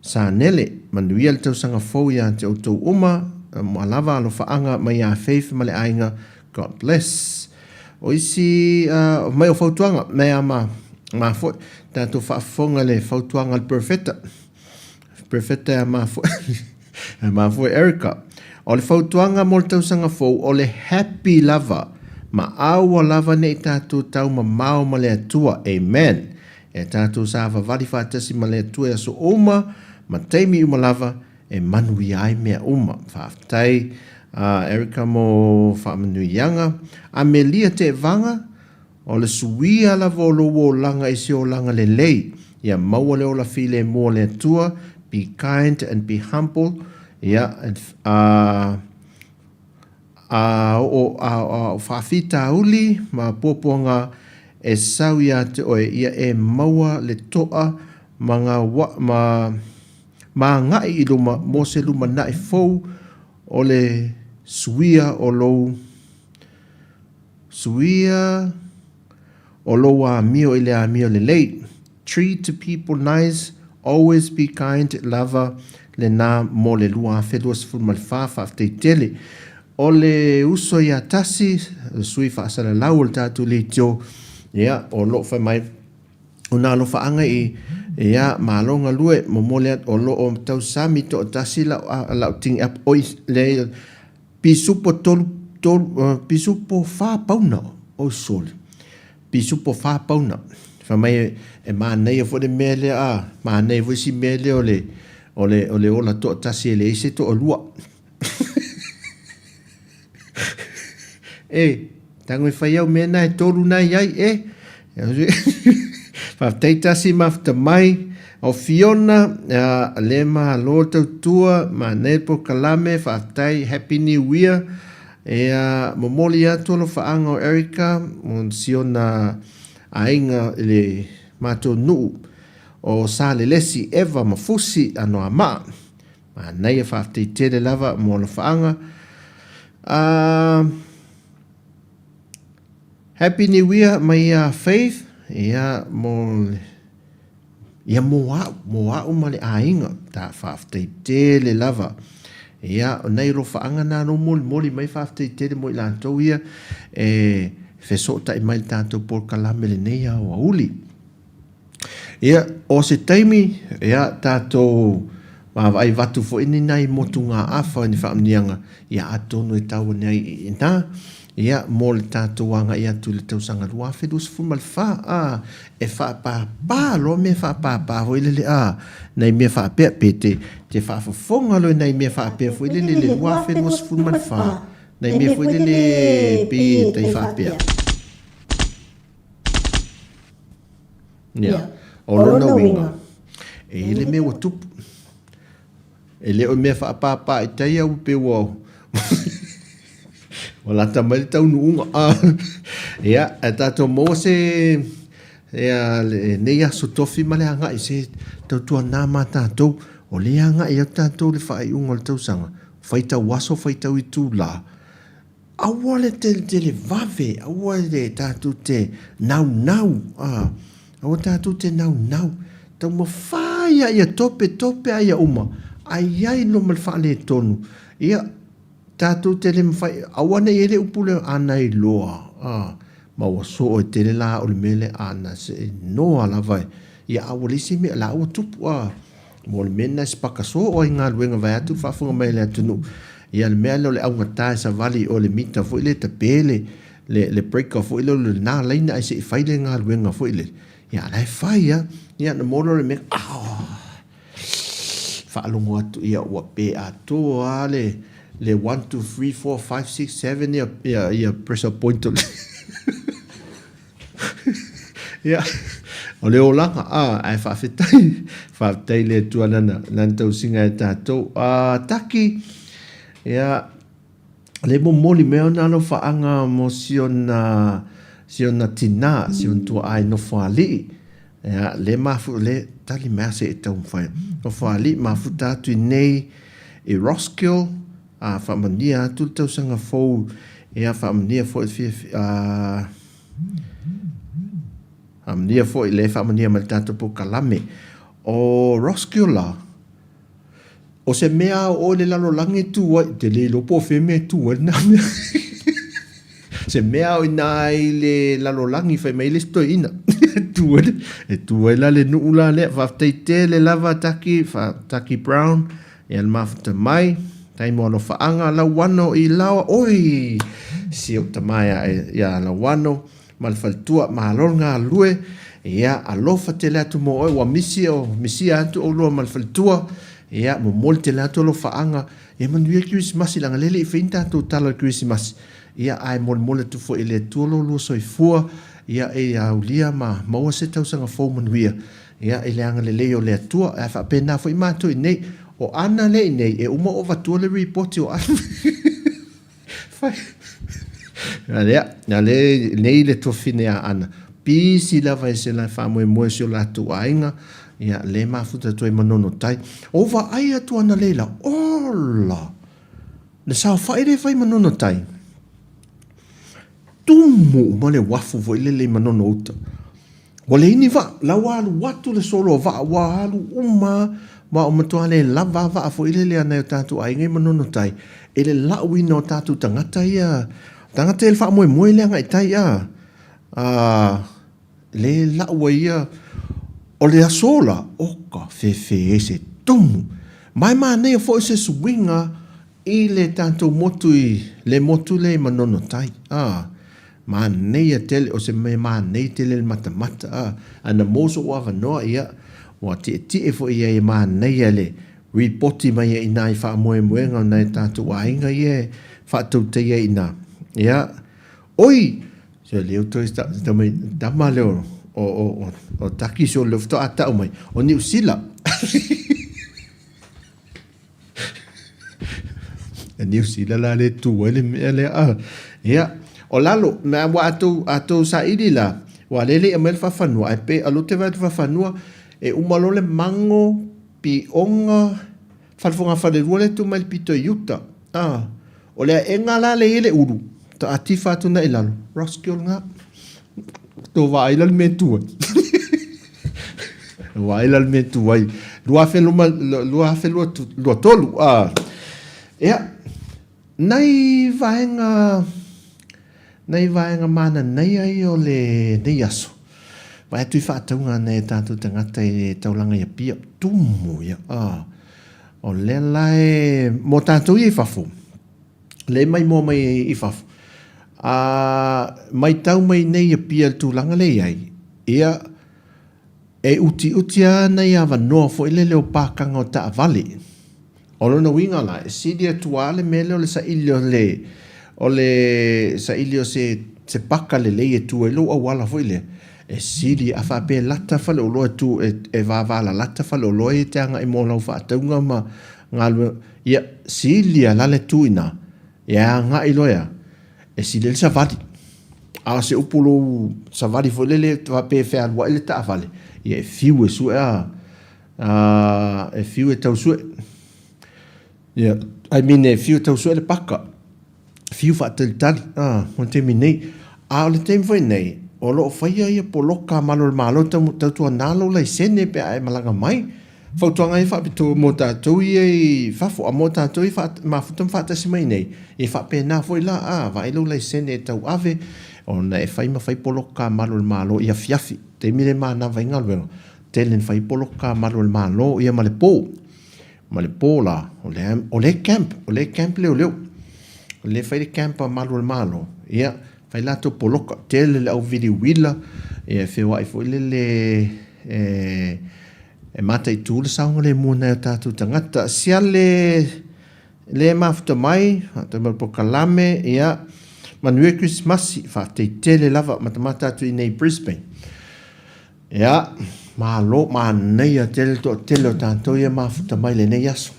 Sanele. Manuia le tausaga fou ia te outou uma, mua lava alofaaga mai ia Faith ma le aiga. God bless. O isi mai o fautuaga, mea ma ma foi tatou faafofoga le fautuaga a le Perofeta. Perofeta ia ma foi ia ma foi Erica. O le fautuaga mo le tausaga fou o le happy lava ma aua lava nei tatou tau mamao ma le Atua. Amen. E tatou savavali faatasi ma le Atua i aso uma ma taimi uma lava e manuia ai mea uma. Faafetai Erica mo faamanuiaga. Amelia Tevaga, O le suia lava o lou olaga i se olaga lelei, ia maua le ola filemu o le Atua, be kind and be humble, ia, and, a, a oo, a, a, o faafitauli ma puapuaga e sau ia te oe, ia e maua le toa ma nga wa, ma, ma agai i luma mo se lumanai fou o le suia o lou Suia o lou amio i le amio lelei. Treat people nice, always be kind lava lena mo le 2024. Faafetai tele. O le uso ia Tasi, le sui faasalalau o le tatou leitio, ia, o lo o fai mai, o nā alofaaga i, ia, malo galue, momoli atu, o lo o tausami toatasi lau, lau tini apu, oi, le, Pisupo tolu, tolu, pisupo whā pauna, oh sorry, pisupo whā pauna. Wha mai e, e mānaia fo le mea lea, a, mānaia fo isi mea lea o le, o le, o le ola toatasi e leai se toalua. E, tango e whai au mea nā e tolu nā i ai, e. Faafetai tasi mafuta mai. O Fiona, le malo tautua, manaia le polokalame, faafetai, happy new year. Ea, momoli atu alofaaga o Erica, mo si ona aiga i le matou nuu o Salelesi, Eva ma Fusi, Anoamaa. Manaia, faafetai tele lava mo alofaaga. Uh, Happy New Year mai ia Faith, ia mo ia mo a'u, mo a'u ma le aiga, ta faafetai tele lava. Ia, o nai alofaaga na no molimoli mai faafetai tele mo i latou ia e fesootai mai i le tatou polokalame lenei aoauli. Ia, o se taimi, ia, tatou vaavaai vatu foi ni nai motugaafa ni faamanuiaga, ia, atonu e tau ane ai i ina, ia, mo le tatou agai atu i le tausaga 2024, ā, e faapāpā loa mea faapāpā foi lele, ā, nai mea faapea, pe te, te faafofoga loa i nai mea faapea foi lele i le 2024, nai mea foi lele pei e tai faapea. Ia, o lona uiga, e i ai le mea ua tupu. E le o le mea faapāpā i tai au pe ua ua lata mai le taunuuga. Ia, e tatou maua se ia, lenei aso tofi ma le agai se tautuana ma tatou. O lea agai atu tatou i le faaiuga o le tausaga, faitau aso, faitau itulā. Aua le teletele vave, aua le tatou te naunau, a, aua tatou te naunau. Taumafai lava ia tope, tope lava ia uma, ae i ai loa ma le faaletonu. Ia, tatou te le mafai, aua ne i i ai le upu lea, a na iloa, a, ma ua soo e tele la au i le mea lea, a na se i noa lava e, ia a ua leai se mea, la ua tupu, a. Mo le mea lena e sipaka soo ai galuega vaeatu le faafofoga mai a le atunuu. Ia le mea lea o le augata e savali o le mita foi lea e tape le le le breaker foi lea o lena laina ae se i fai le galuega foi lele. Ia a la e fai lava. Ia ona maua lea o le mea, aah faalogo atu ia ua pe atoa lava le le one, two, three, four, five, six, seven ia ia ia pressure point o le Ia, o le olaga, a, ae faafetai, faafetai i le Atua nana, nana tausiga e tatou. A, taki, ia, le momoli mai ona alofaaga mo si ona, si ona tinā, si ona tua'a i Nofoalii. Ia, le mafu, le tali mai a se i taumafai. Nofoalii, mafuta atu i nei i Roskill, a, faamanuia atu le tausaga fou. Ia, faamanuia foi le fiafia, a, faamanuia foi le faamanuia mai le tatou polokalame. O Roscula, o se mea a oo i le lalolagi e tu ai, ou te le iloa po o fea mea e tu ai lena mea. Se mea o i ina i le lalolagi fai mai le isi toeaina e tu ai, e tu ai la le nuu la lea. Faafetai tele lava Taki, Taki Brown, ia le mafuta mai. Tai mo alofaaga, Lauano i Laoa, oi! Si ou tama ia, ia Lauano ma le faletua, malo le galulue. Ia, alofa tele atu mo oe, ua misi o, misia atu oulua ma le faletua. Ia, momoli tele atu alofaaga. Ia manuia le Kerisimasi, leaga lea e le i fai ni tatou tala o le Kerisimasi. Ia, ae molimoli atu foi e le Atua lo oulua soifua, ia, e aulia ma maua se tausaga fou manuia, ia, i le agalelei o le Atua. Ae faapena foi matou i inei. O Ana lea i inei, e uma ou avatua le ripoti o Ana. Fai. Ia, lea nei le tuafafine ia Ana. Pisi lava e se la faamoemoe o si o latou aiga, ia, lea e mafuta atu ai Manono Tai. O vaai atu ana leila, ola! Le saofai lea e fai Manono Tai, tumu uma le uafu foi lele i Manono uta. Ua leai ni vaa, la ua alu atu le solo o vaa, ua alu uma ma ua matua le lava a vaa foi lele a nai o tatou aiga i Manono Tai i le lauina o tatou tagata ia, tagata ia i le faamoemoe lea agai tai a, a le lau ai ia, o le aso la, oka fefe e se tumu. Ma e manaia foi se suiga I le tatou motu i le motu lea i Manono Tai, a, manaia tele, o se mea manaia tele le matamata, a, ae na maua sou avanoa, ia, ua tietie foi i ai e manaia le ripoti mai ai i ina i faamoemoega o nai o tatou aiga ia e faatautaia i ina. Ia, oi! Se lea ua toe tau mai, tama lea o, o, o, o Taki so lea faatoa tau mai, o Niu Sila. E Niu Sila la le tu ai le mea lea. Ah. Ia, o lalo, mea ua atou, atou saili la, ua lele ia mai le faafanua, ai pe alu te vai le faafanua, e uma loa le mango, pioga, fale fogafalelua lea e tu mai le pito i uta. Ah. O le aega la lea e i ai le ulu, ta atifa atu na i lalo, Roskill nga. Tou vaai la le mea e tu ai. Vaai la le mea e tu ai. 2023. Ah. Ia, nai vaega, nai vaega mananaia ia o lenei aso. Vaai atu i faatauga a nai o tatou tagata i le taulaga i Apia. Tumu ia. Ah. O lea la e, mo tatou ia i fafo, lea e maimoa mai i fafo, a maitau mai nei i Apia i le tulaga lea e i ai, ia, e utiuti lava nai avanoa foi lele o pakaga o taavale. O lona uiga la, e sili atu lava le mea lea o le saili o le, o le saili o se, se paka lelei e tu ai lou auala foi lea, E sili a faapea e lata faleoloa e tu e vavalalata faleoloa ia e te agai mo lau faatauga ma galuega ia sili a la le tu ina e agai loa ea e sili ai le savali. A o se upu lou savali foi lele faapea e fealuai le taavale ia e fiu e sue a e fiu e tau sue ia I mean e fiu e tau sue le paka. Fiu faatalitali, a, mo le taimi nei. A o le taimi foi nei, o lo o faia ia poloka a Malo o le Malo tau, tautuana lou laisene pe a e malaga mai. Fautuaga ia faapitoa mo tatou ia i fafo, a mo tatou ia wha, mafuta ma faatasi mai nei, e faapena foi la, a, vaai lou laisene e tauave, ona e fai ma fai poloka a Malo o le Malo i afiafi, taimi le manava ai galuega, tele na fai poloka a Malo o le Malo ia ma le po. Ma le po la, o le, o le camp, o le camp leoleo. O le fai le camp a malu o le Malo, ia, fai latou poloka, tele le au vili uila, ia, e feoai foi lele, e, e mataitu le saogalemu o nai o tatou tagata. Siale le mafuta mai, faatau mai le polokalame, ia, manuia Kerisimasi, faafetai tele lava, matamata atu i inei i Brisbane. Ia, malo, manaia tele le toatele o tatou ia mafuta mai lenei aso.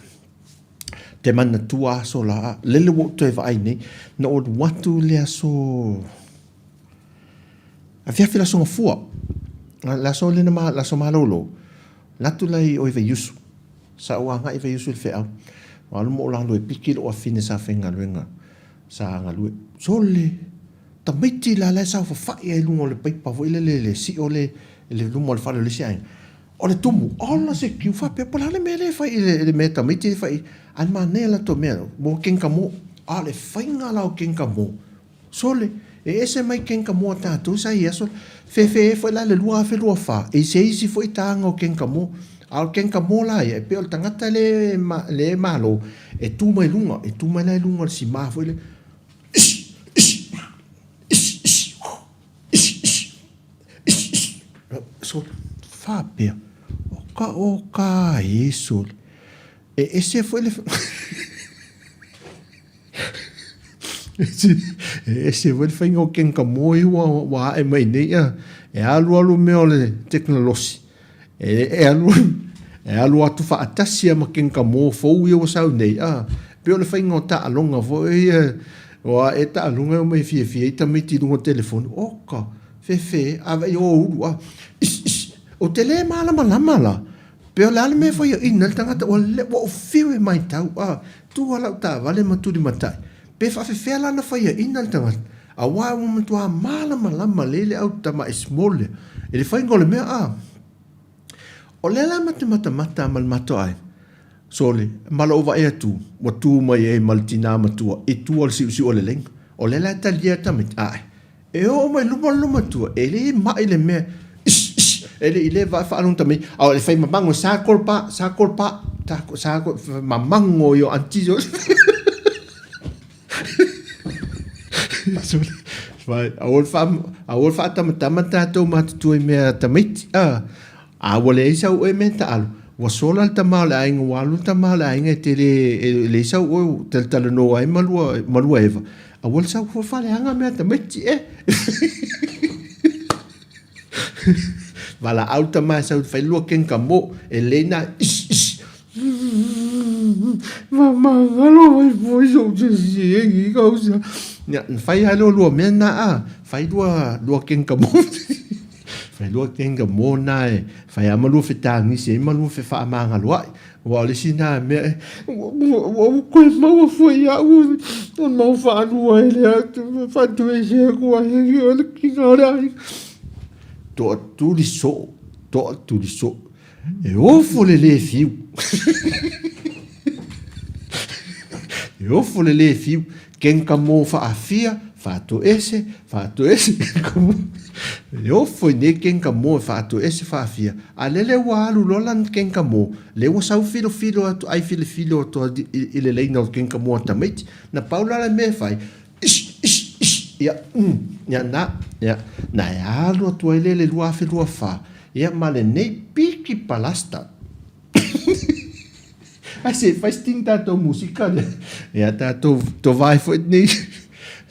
Te manatua aso la, a, lele ua ou toe vaai nei, na ou alu atu le aso, afiafi le aso Gafua, le aso lena ma, le aso malolo, alu atu la i o i Vaiusu, sa ou agai i Vaiusu i le feau, ua alu ma ou lalo e piki lou afine sa faigaluega. Sa galue. Sole! Tamaiti la la e saofafai ai i luga o le paipa foi lele le sio le i le luma o le fale o le isi aiga. O le tumu, ola se kiu faapea po o le a le mea lea e fai i le mea tamaiti lea e fai i, ae manaia latou mea mo kenka mo. A o le faiga la o kenka mo, sole, e ese mai kenka mo a tatou sa i aso, fefe foi la le 2024, i se isi foi taga o kenka mo. A o le kenka mo la ia, e pei o le tagata le le malo e tu mai luga, e tu mai la i luga o le sima foi lea, Sole, faapea, o ka o ka e sole. E ese foi le E ese foi le faiga o kenka mo ia ua, ua ae mai nei a. E alu alu mea o le tekonolosi. E, e alu e alu atu faatasi a ma kenka mo fou ia ua sau nei a. Pei o le faiga o taaloga foi ia, ua e taaloga e omai e fiafia ai tamaiti i luga o telefoni. Oka, fefe, a vaai o ulu a. Is, is, ou te le malamalama la. Pe o le a le mea e faiaina ai le tagata, ua le, ua ou fiu e matau, a, tu a lau taavale ma tulimatai, pe faafefea la ona faiaina le tagata, aua ua matua malamalama lelei le au tamai small lea, i le faiga o le mea, a. O lea la ma te matamata ma le matou aiga, sole, ma lou vaai atu, ua tu mai ai ma le tina matua i tua o le siusiu o le laina. O lea la e talia tamaiti, ae, E oo mai luma le matua, e le mai le mea, ish, ish, e le i le vae faalogota mai, a o le fai mamango, sa kol pa, sa kol pa, sa, sa kol, mamango i o aunty so. Vai, aua le wha, aua le whaatamatama tātou matutua i mea tamaiti. Ah, a ua leai sau oe mea taalo. Ua sola le tama o le aiga, ua alu le tama o le aiga e te le, e leai sau oe talatalanoa ai ma lua, ma lua eva. Aua le sau fua faaleaga mea tamaiti e. Valaau le tama e sau fai lua kenka mo, e lei na is is. Mamagalo mai foi sou se siegi kausa. Nya, fai a lua lua mea na a, fai lua lua kenka mo. Fai lua kenka mo na e, fai a ma lua fetagisi ai ma lua fefaamagaloa'i. Aua o le isi na mea e, ua, ua, ua ou toe maua foi iaʻu o le mau faalua e le atu, faatoese aku ai e o le kina o le aiga. Toatuli soo, toatuli soo. E ofo le lē fiu. E ofo le lē fiu. Kenka mo faafia, faatoese, faatoese, kenka mo. E ofo i nei kenka mo e faatoese faafia. A lele ua alu loa lana kenka mo, lea ua sau filofilo atu ai filifilo atu i le laina o le kenka mo a tamaiti. Na pau la le mea e fai, ish, ish, ish, ia, ia, na, ia, na e alu atu ai lea i le 2024, ia ma lenei piki palasta. Ai se fai sting tatou musika lea. Ia tatou tovae foi nei.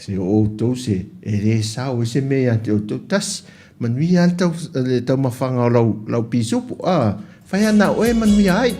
Se o outou se e le sao ai se mea ia te outou. Tasi, manuia le tau, le taumafaga o lau, lau pisupo. Ah, fai ana oe manuia ai.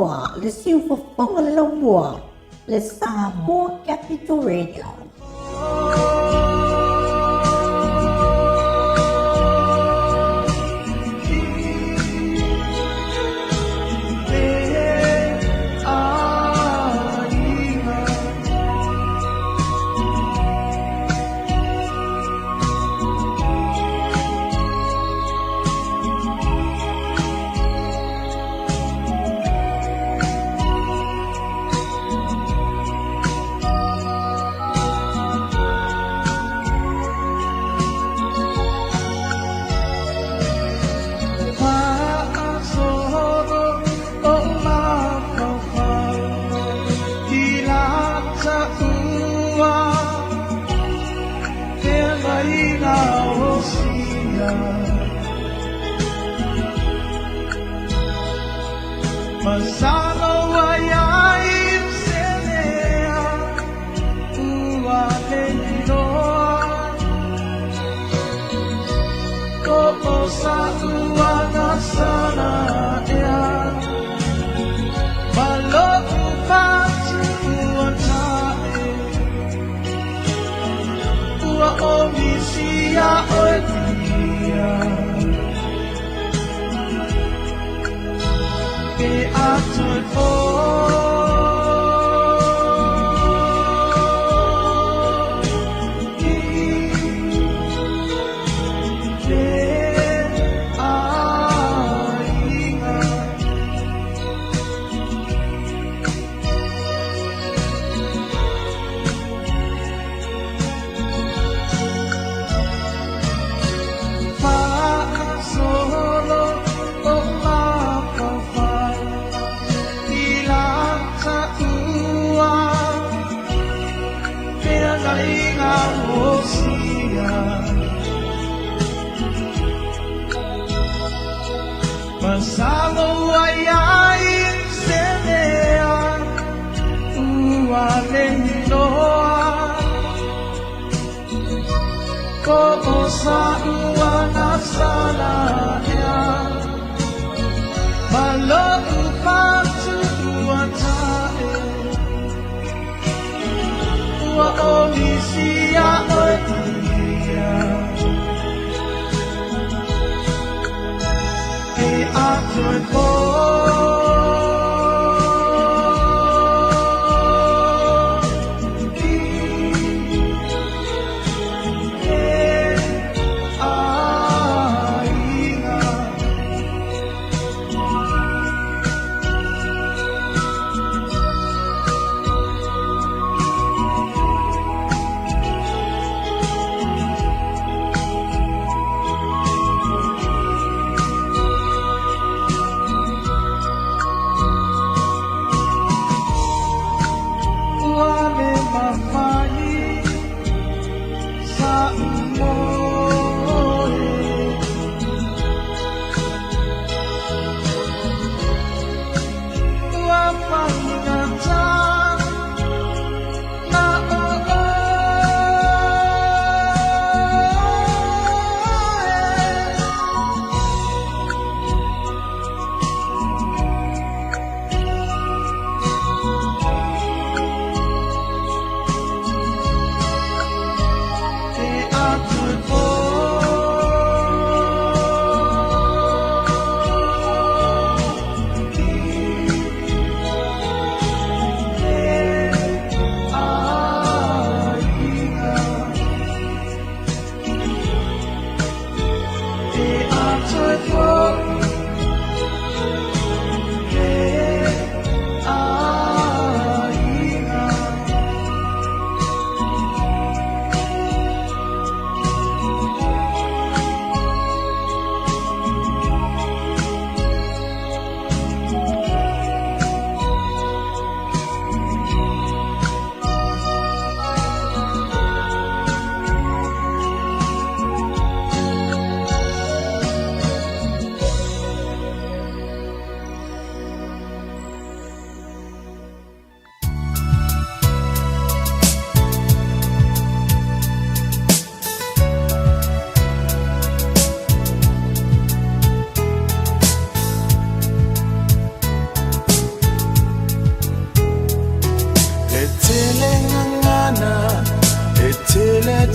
Samoa, le siufofoga le laumua, le Samoa Capital Radio.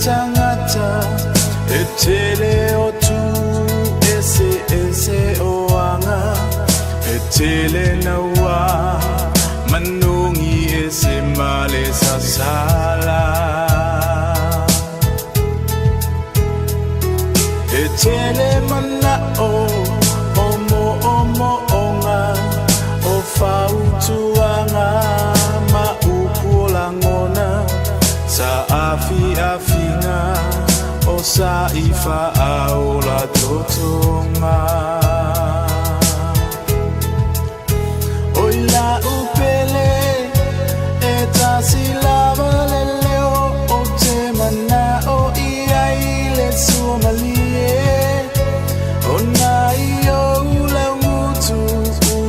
tangata E tele o tu ese ese o anga E tele naua manungi ese male sasala E tele mana o o mo o mo onga O fautuanga ma upu o lagona Sa afiafiga o sa i faaola totoga Oi la'u pele e tasi lava le leo Ou te mana'o i ai le suamalie Ona i ou laugutu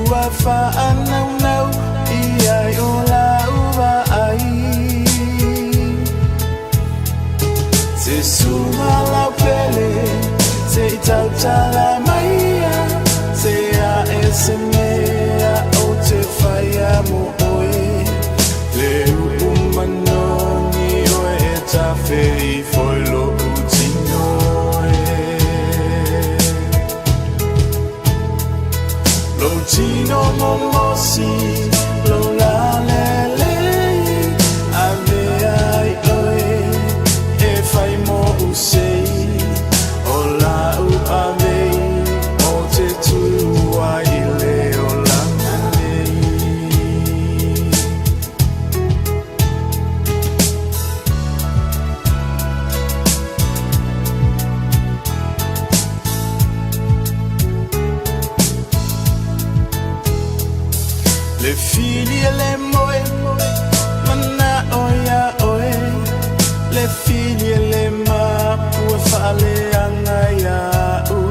ua faanaunau i ai o la'u vaai Se suga lau pele se i tautala maia Se a e se mea o te whaia mo oe Le uu manongi oe e tafe i foi lo utino e Lo tino momosi lo la lele Ave ai oe e fai mo usei O la u ave o te tua i le o langa nei. Le fili e le moe mana o ia oe Le fili e le mapu e faaleaga ia'u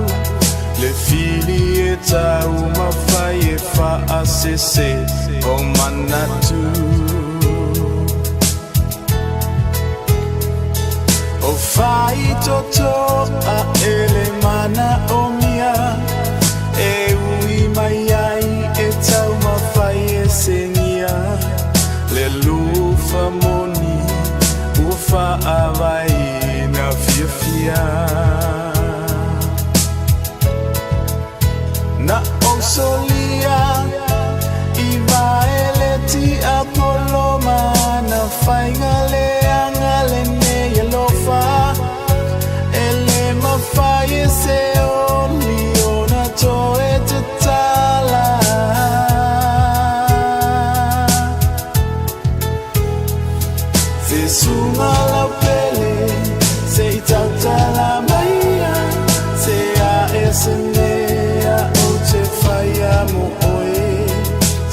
Le fili e taumafai e faasese o manatu O faitotoa e le manaomia E ui mai ai e taumafai e segia Le lufa moni ua faavaina fiafia Na ou solia i vae tiapolo ma na faiga leaga lenei alofa E le mafai e se oli ona toe tatala Se suga lau pele se i tautala maia Se a e se mea ou te whaia mo oe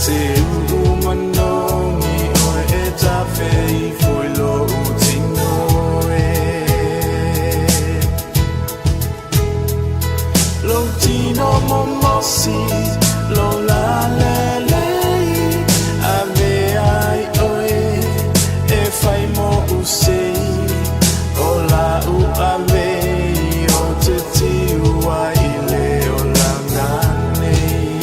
Se uu manongi oe e tafe i foi lo utino e Lo tino momosi lo la lele Ave ai oe e fai mo usei O la u ave o te tiu ai i le olaga nei.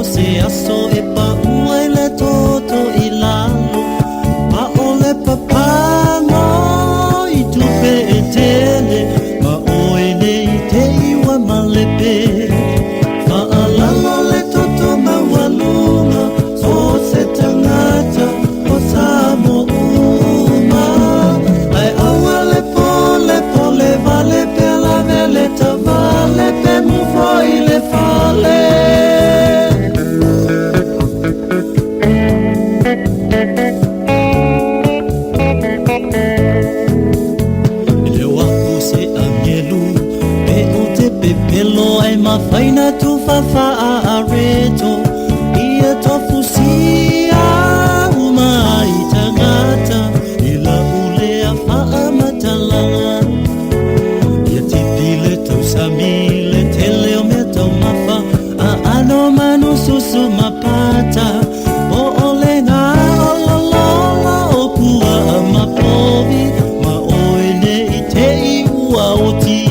se aso e paʻu ai le toto i lalo. ʻAʻole papago i tupe e tele ma ʻoe ne i te i ua malepe. Faʻalalo le toto maualuga so o se tagata o Samoa uma. Ae aua le polepole wale pe lawe le tavale pe mufo i le fale. E leo aku se agelu pe o te pepelo ai mafaina tufafa a areto ia tofusia uma ai tagata i la ulea faamatalaga ia tipi le tausami le tele o mea taumafa a ano manu susu ma pata po o le gaololola o puaa ma povi ma oe ne i te i ua oti.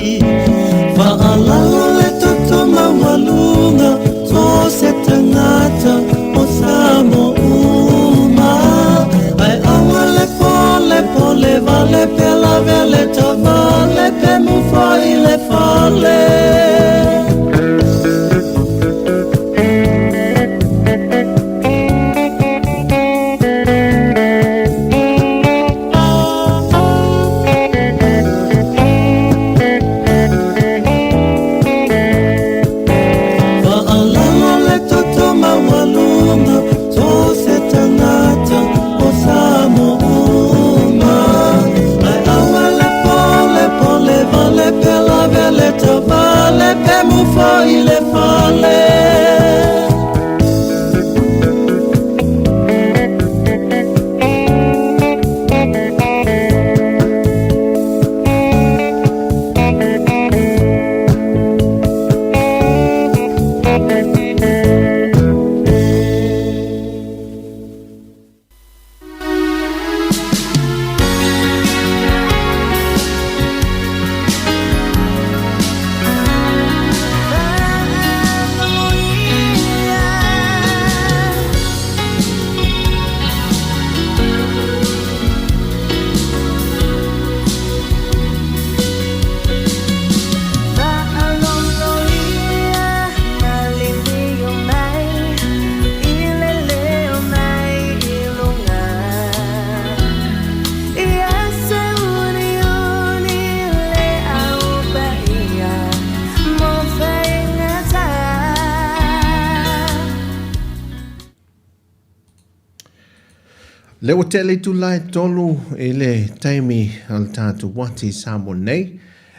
Faʻalalo le toto maualuga so o se tagata o Samoa uma. Ae aua le polepole wale pe lawe le tavale pe mufo i le fale. Faʻalalo le toto maualuga so o se tagata o Samoa uma. Ae aua le polepole wale pe lawe le tavale pe mufo i le fale. Lea ua tele itula e tolu i le taimi o le tatou uati i Samoa nei.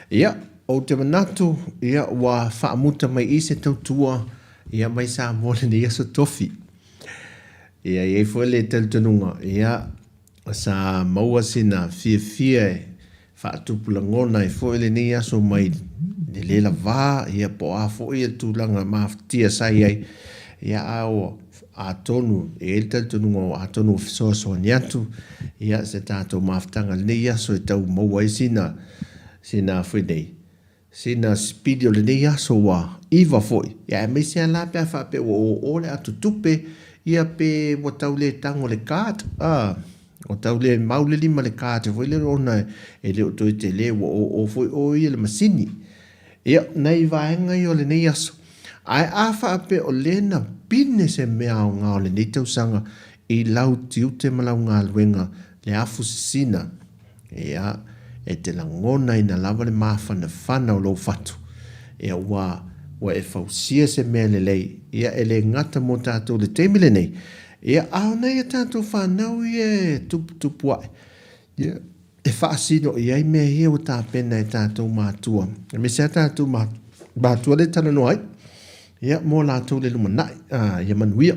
Ia, ou te manatu, ia, ua faamuta mai i se tautua, ia, mai Samoa lenei aso tofi. Ia, e i ai foi le talitonuga, ia, sa maua sina fiafia e faatupu lagona ai foi lenei aso mai le le lavā, ia, po o a foi le tulaga mafatia sa i ai, ia, a ua atonu, e i ai le talitonuga atonu ua fesoasoani atu, ia, se tatou mafutaga i lenei aso e tau maua ai sina, sina foi nei, Sina sipili o lenei aso ua iva foi, ia aemaise a la pe a faapea ua oo le ato tupe, ia pe ua tau le tango le card, a, ua tau le mau le lima le card foi lele ona e le o toe tele ua oo foi o ia le masini. Ia, nai vaega ia o lenei aso. Ae a faapea o le na pine se mea aoga o lenei tausaga i lau tiute ma lau galuega le afu sisina, Ia, e te lagonaina lava le mafanafana o lou fatu. Ia, ua, ua e fausia se mea lelei, ia, e le gata mo tatou i le taimi lenei, ia, a o nai a tatou fanau ia e tuputupu ae, ia, e faasino i ai mea ia ua tapena e tatou matua, aemaise lava tatou matua lea e talanoa ai, ia, mo latou i le lumanai, a, ia manuia.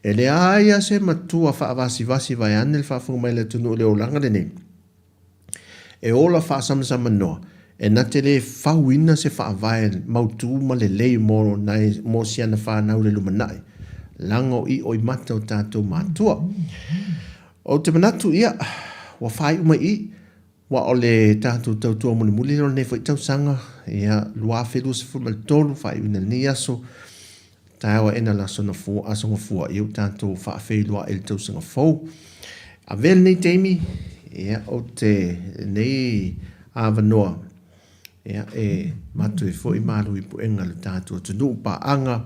E leai lava se matua faavasivasi vaeane le faafofoga mai a le atunuu i le olaga lenei. E ola faasamsamanoa, e na te le fauina se faavae mautū ma lelei mo nai mo si ana whanau le lumanai. Laga o i'o i mata o tātou mātua. Ou te manatu ia, ua whāiu mai i, ua o le tātou tautua mulimuli lea o lenei foi tausaga, ia, 2023, whāiuina lenei aso. Taeao aʻena le aso nafua, aso gafua, ia ua tatou faafeiloaʻi i le tausaga fou. Avea lenei taimi, ia, ou te, lenei avanoa, ia, e matou ai foi malu i puega i le tatou atunuu, paaga,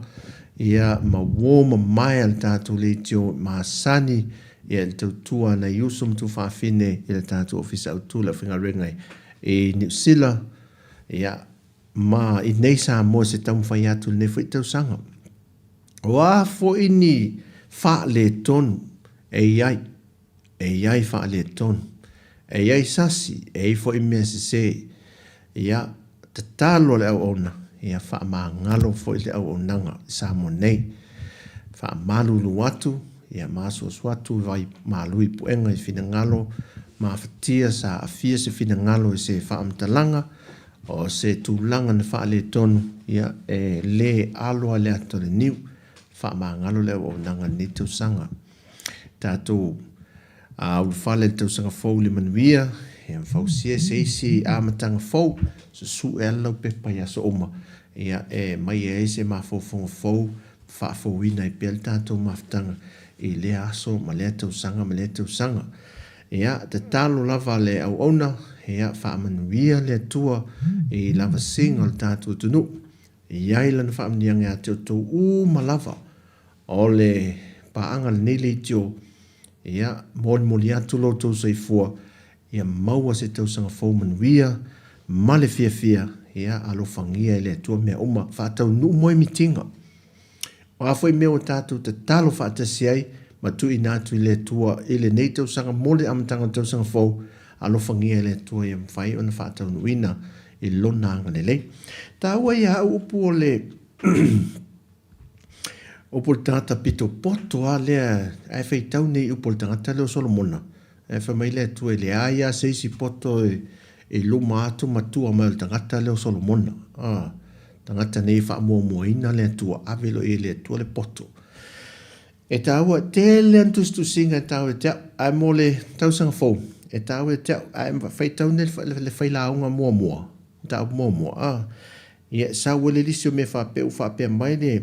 ia, ma uo mamae a le tatou leitio masani, ia, i le tautua a nai uso ma tuafafine i le tatou Ofisa Autu o le Aufaigaluega i Niu Sila, ia, Ma i nei Samoa se taumafai atu i lenei foi tausaga. O a foi ni faaletonu e i ai, e i ai faaletonu, e i ai sasi, e i ai foi mea sese, ia, tatalo le auauna, ia faamagalo foi le auaunaga i Samoa nei. Faamalulu atu, ia ma asuasu atu vai malu i puega i finagalo mafatia sa aafia se finagalo i se faamatalaga, O se tulaga na faaletonu, ia, e lē alo a le ata o le niu, faamagalo le auaunaga i lenei tausaga. Tatou a ulufale i le tausaga fou i le manuia, ia ma fausia se isi amataga fou, susu'e a le laupepa i aso uma, ia, e mai ai se mafaufauga fou, faafouina ai pea le tatou mafutaga i lea aso ma lea tausaga ma lea tausaga. Ia, tatalo lava le auauna, ia, faamanuia le Atua i lavasiga o le tatou atunuu. E i ai Lana faamanuiaga ia te outou uma lava o le paaga lenei leitio, ia, molimoli atu lo outou soifua, ia maua se tausaga fou manuia ma le fiafia, ia, alofagia e le Atua mea uma, faataunuu moe mitiga. O a foi mea ua tatou tatalo faatasi ai ma tuuina atu i le Atua i lenei tausaga mo le amataga o le tausaga fou, alofagia e le Atua ia mafai ona faataunuuina i Lona agalelei. Taua ia au upu o le upu o le tagata pito poto lava lea ae faitau nei upu o le tagata lea o Solomona. Ae fai mai le Atua e leai lava se isi poto i luma atu ma tua mai o le tagata lea o Solomona. A, tagata nei e faamuamuaina le Atua, ave loa i ai e le Atua le poto. E taua, e tele ana tusitusiga e taua ia te au, ae mo le tausaga fou, e taua ia te au, ae faitau nei le failauga muamua, mataupu muamua, a, Ia, sau ai le lisi o mea faapea ua faapea mai le,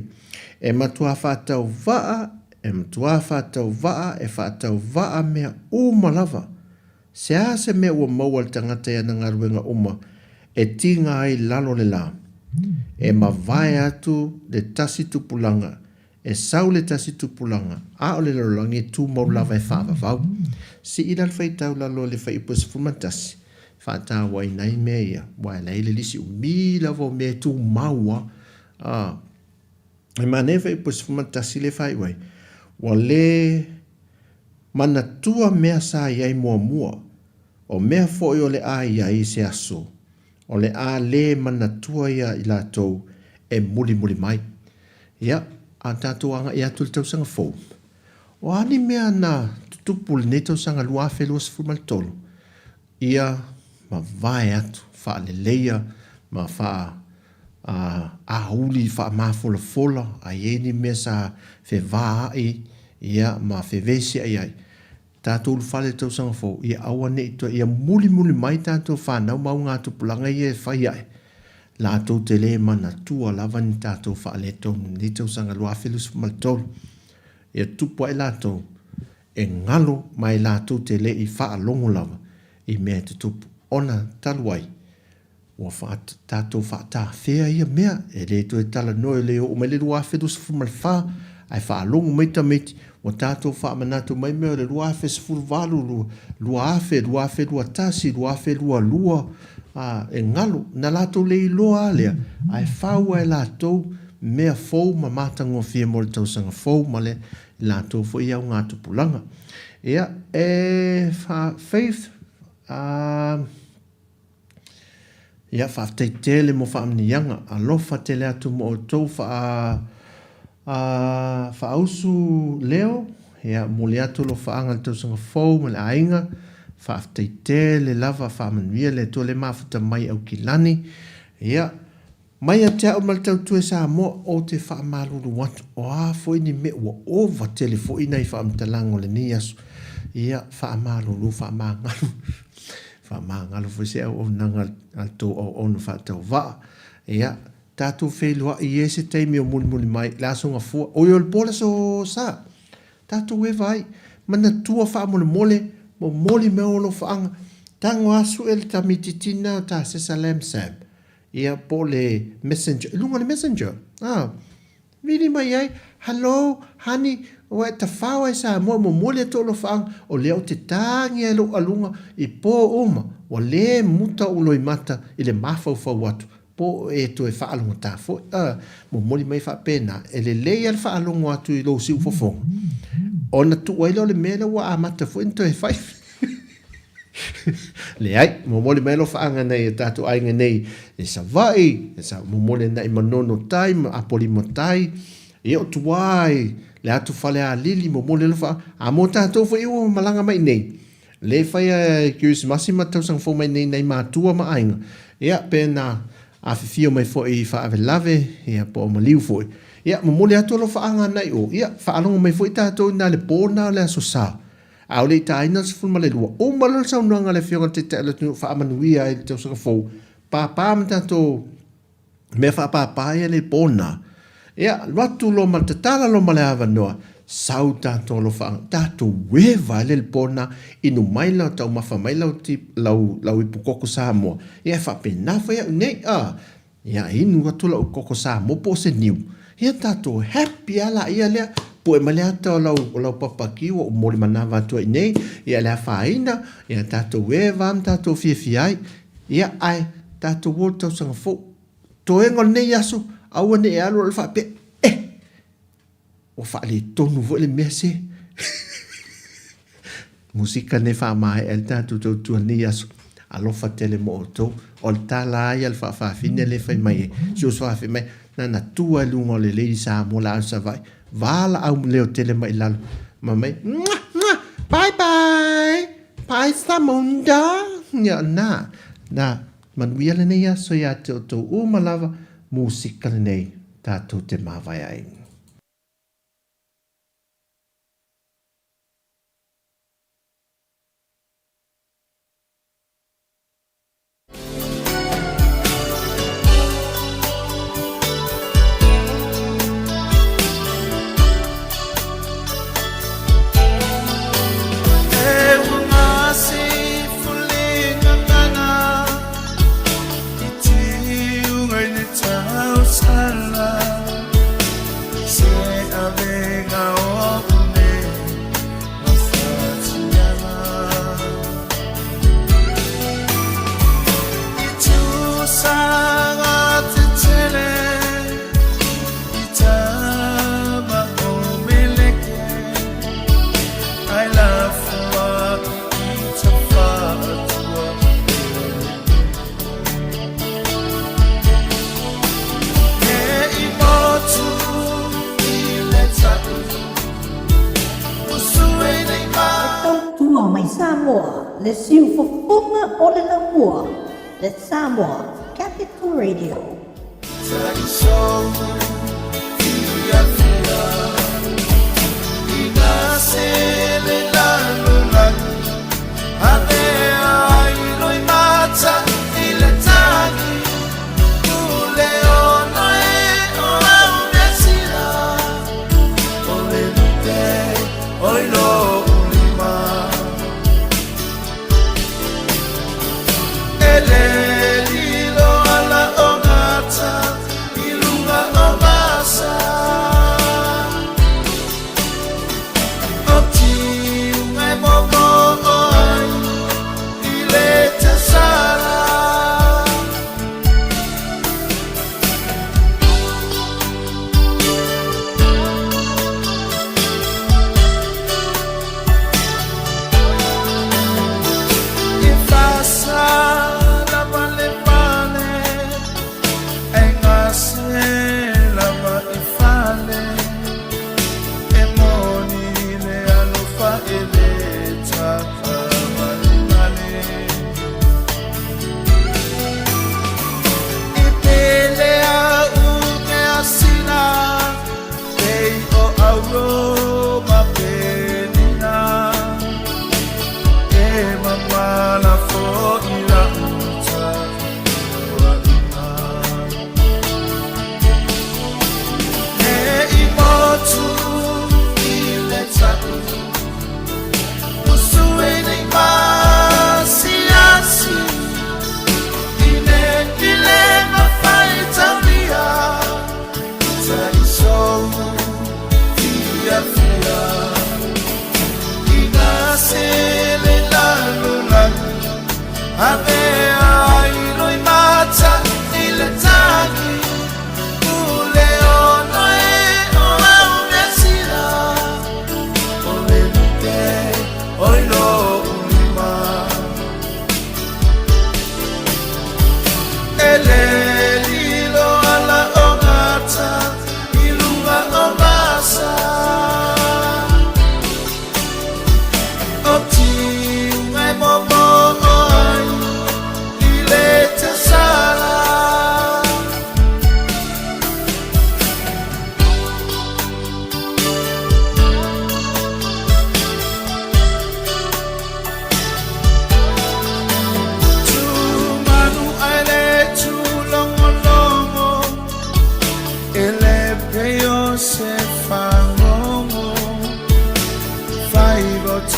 E matuā faatauvaa, e matuā faatauvaa, e faatauvaa mea uma lava. Se a se mea ua maua e le tagata i ana galuega uma e tiga ai lalo le lā? E mavae atu le tasi tupulaga E sau le tasi tupulaga, a o le lalolagi e tumau lava e faavavau. Sii la le faitau lalo o le fuaiupu e 11, faatauaina ai mea ia, aua e leai le lisi umi lava o mea e tumau a. A, e manaia le fuaiupu e 11 lea e faaiu ai, Ua le manatua mea sa i ai muamua, o mea foi o le a i ai i se aso, O le a le manatua ia i latou e mulimuli mai. Ia, a tatou agai atu i le tausaga fou, o a ni mea na tutupu i lenei tausaga 2023, ia mavae atu, faaleleia ma faa auli faamafolafola, a i ai ni mea sa fevaai ia ma fevesiai ai, Tatou ulufale i le tausaga fou, ia aua ne i toe, ia mulimuli mai tatou fanau ma augatupulaga ia e fai ae, latou te le manatua lava ni tatou faaletonu i lenei tausaga 2023. Ia tupu ae latou, e galo ma e latou te le i faalogo lava i mea e tutupu, ona talu ai, Ua faa, tatou faatafea ia mea, e le toe talanoa e le oo mai le 2024, ae faalogo mai tamaiti, ua tatou faamanatu mai mea o le 2018, 2000, 2021, 2022, a, e galo, na latou le iloa lava lea, ae fau lava e latou mea fou ma matagofie mo le tausaga fou ma le latou foi augatupulaga. Ia, e, Faith, a. Ia, faafetai tele mo faamanuiaga. Alofa tele atu mo outou faa, a, faaausu leo. Ia, momoli atu alofaaga i le tausaga fou ma le aiga. Faafetai tele lava, faamanuia le Atua le mafuta mai Aukilani. Ia, Mai ia te au ma le tautua i Samoa, ou te faamalulu atu, o a foi ni mea ua ova tele foi nai faamatalaga o lenei aso, ia, faamalulu, faamagalo, faamagalo foi se auaunaga a le tou auauna faatauvaa. Ia. Tatou feiloai i ai se taimi o mulimuli mai, le Aso Gafua, oi o le po le Aso Sa. Tatou e vaai, manatua faamolemole, momoli mai ou alofaaga, tago a sue le tamaitiiti lena o Tasesa Lam Sam, ia po o le messenger, i luga o le messenger, a, vili mai ai, Hello, honey, ua e tafao ai Samoa, momoli atu ou alofaaga, o lea ou te tagi ai lou aluga i po uma, ua le muta ou loimata i le mafaufau atu, po o e toe faalogotā foi. A, momoli mai faapena, e lelei lava le faalogo atu i lou siufofoga, ona tuu ai lea o le mea lea ua amata foi ona toe fai. Leai, momoli mai alofaaga nai o tatou aiga nei i Savaii, momoli nai Manono tai ma Apolima tai, ia o tua i le atu Falealili, momoli alofaaga. A mo tatou foi ua malaga mai nei, Le faia e Kerisimasi ma tausaga fou mai nei nai matua ma aiga, ia, pe na afifio mai foi i faalavelave, ia, po o maliu foi. Ia, momoli atu alofaaga nai o, ia, faalogo mai foi tatou i na le po na o le Aso Sa. A o le i taina le 12, uma loa le saunoaga a le Afioga i le Taitai o le atunuu e faamanuia ai le tausaga fou, pāpā ma tatou mea faapāpā ia le po na. Ia, alu atu loa ma le tatala loa ma le avanoa, sau tatou alofaaga, tatou eva ai le po na, inu mai lau taumafa mai lau ti, lau, lau ipu koko Samoa. Ia, e faapena foi au nei, a, ia, inu atu lau koko Samoa po o se niu. Ia, tatou happy lava laia lea, pue mai le ata o lau, o lau papaki ua ou momoli manava atu ai nei, ia, le afaina, ia, tatou eva ma tatou fiafia ai. Ia, ae, tatou o i le tausaga fou. Toega o lenei aso, aua ne i e alu alu faapea, Eh! Ua faaletonu foi le mea se. Musika nei faamaea ai le tatou tautua i lenei aso. Alofa tele mo outou. O le tala lava ia a le faafafine lea e fai mai ai. Si uso fai mai, na ona tu lava i luga o le Lady Samoa la au Savaii, valaau leo tele mai i lalo, ma mai, Mwah! Mwah! Bye bye! Bye Samunda! Ia, na, na. Manuia lenei aso ia te outou uma lava, musika lenei tatou te mavae ai. Tautua mai Samoa, le siufofoga o le laumua, le Samoa Capital Radio.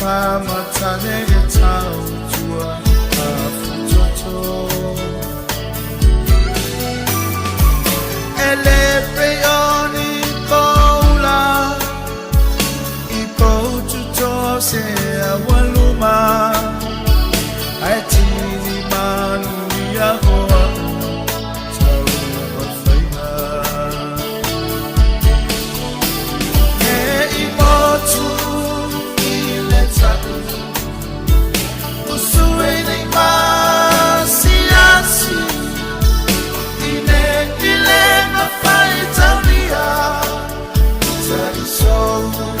Whamatane e tautua a futoto. E le pe oni paula i poututo se awaluma ai tini manu ia hoa tau whaiha. E i motu i le taku usue nei masiasi i ne i le mawhai taulia ta i sou.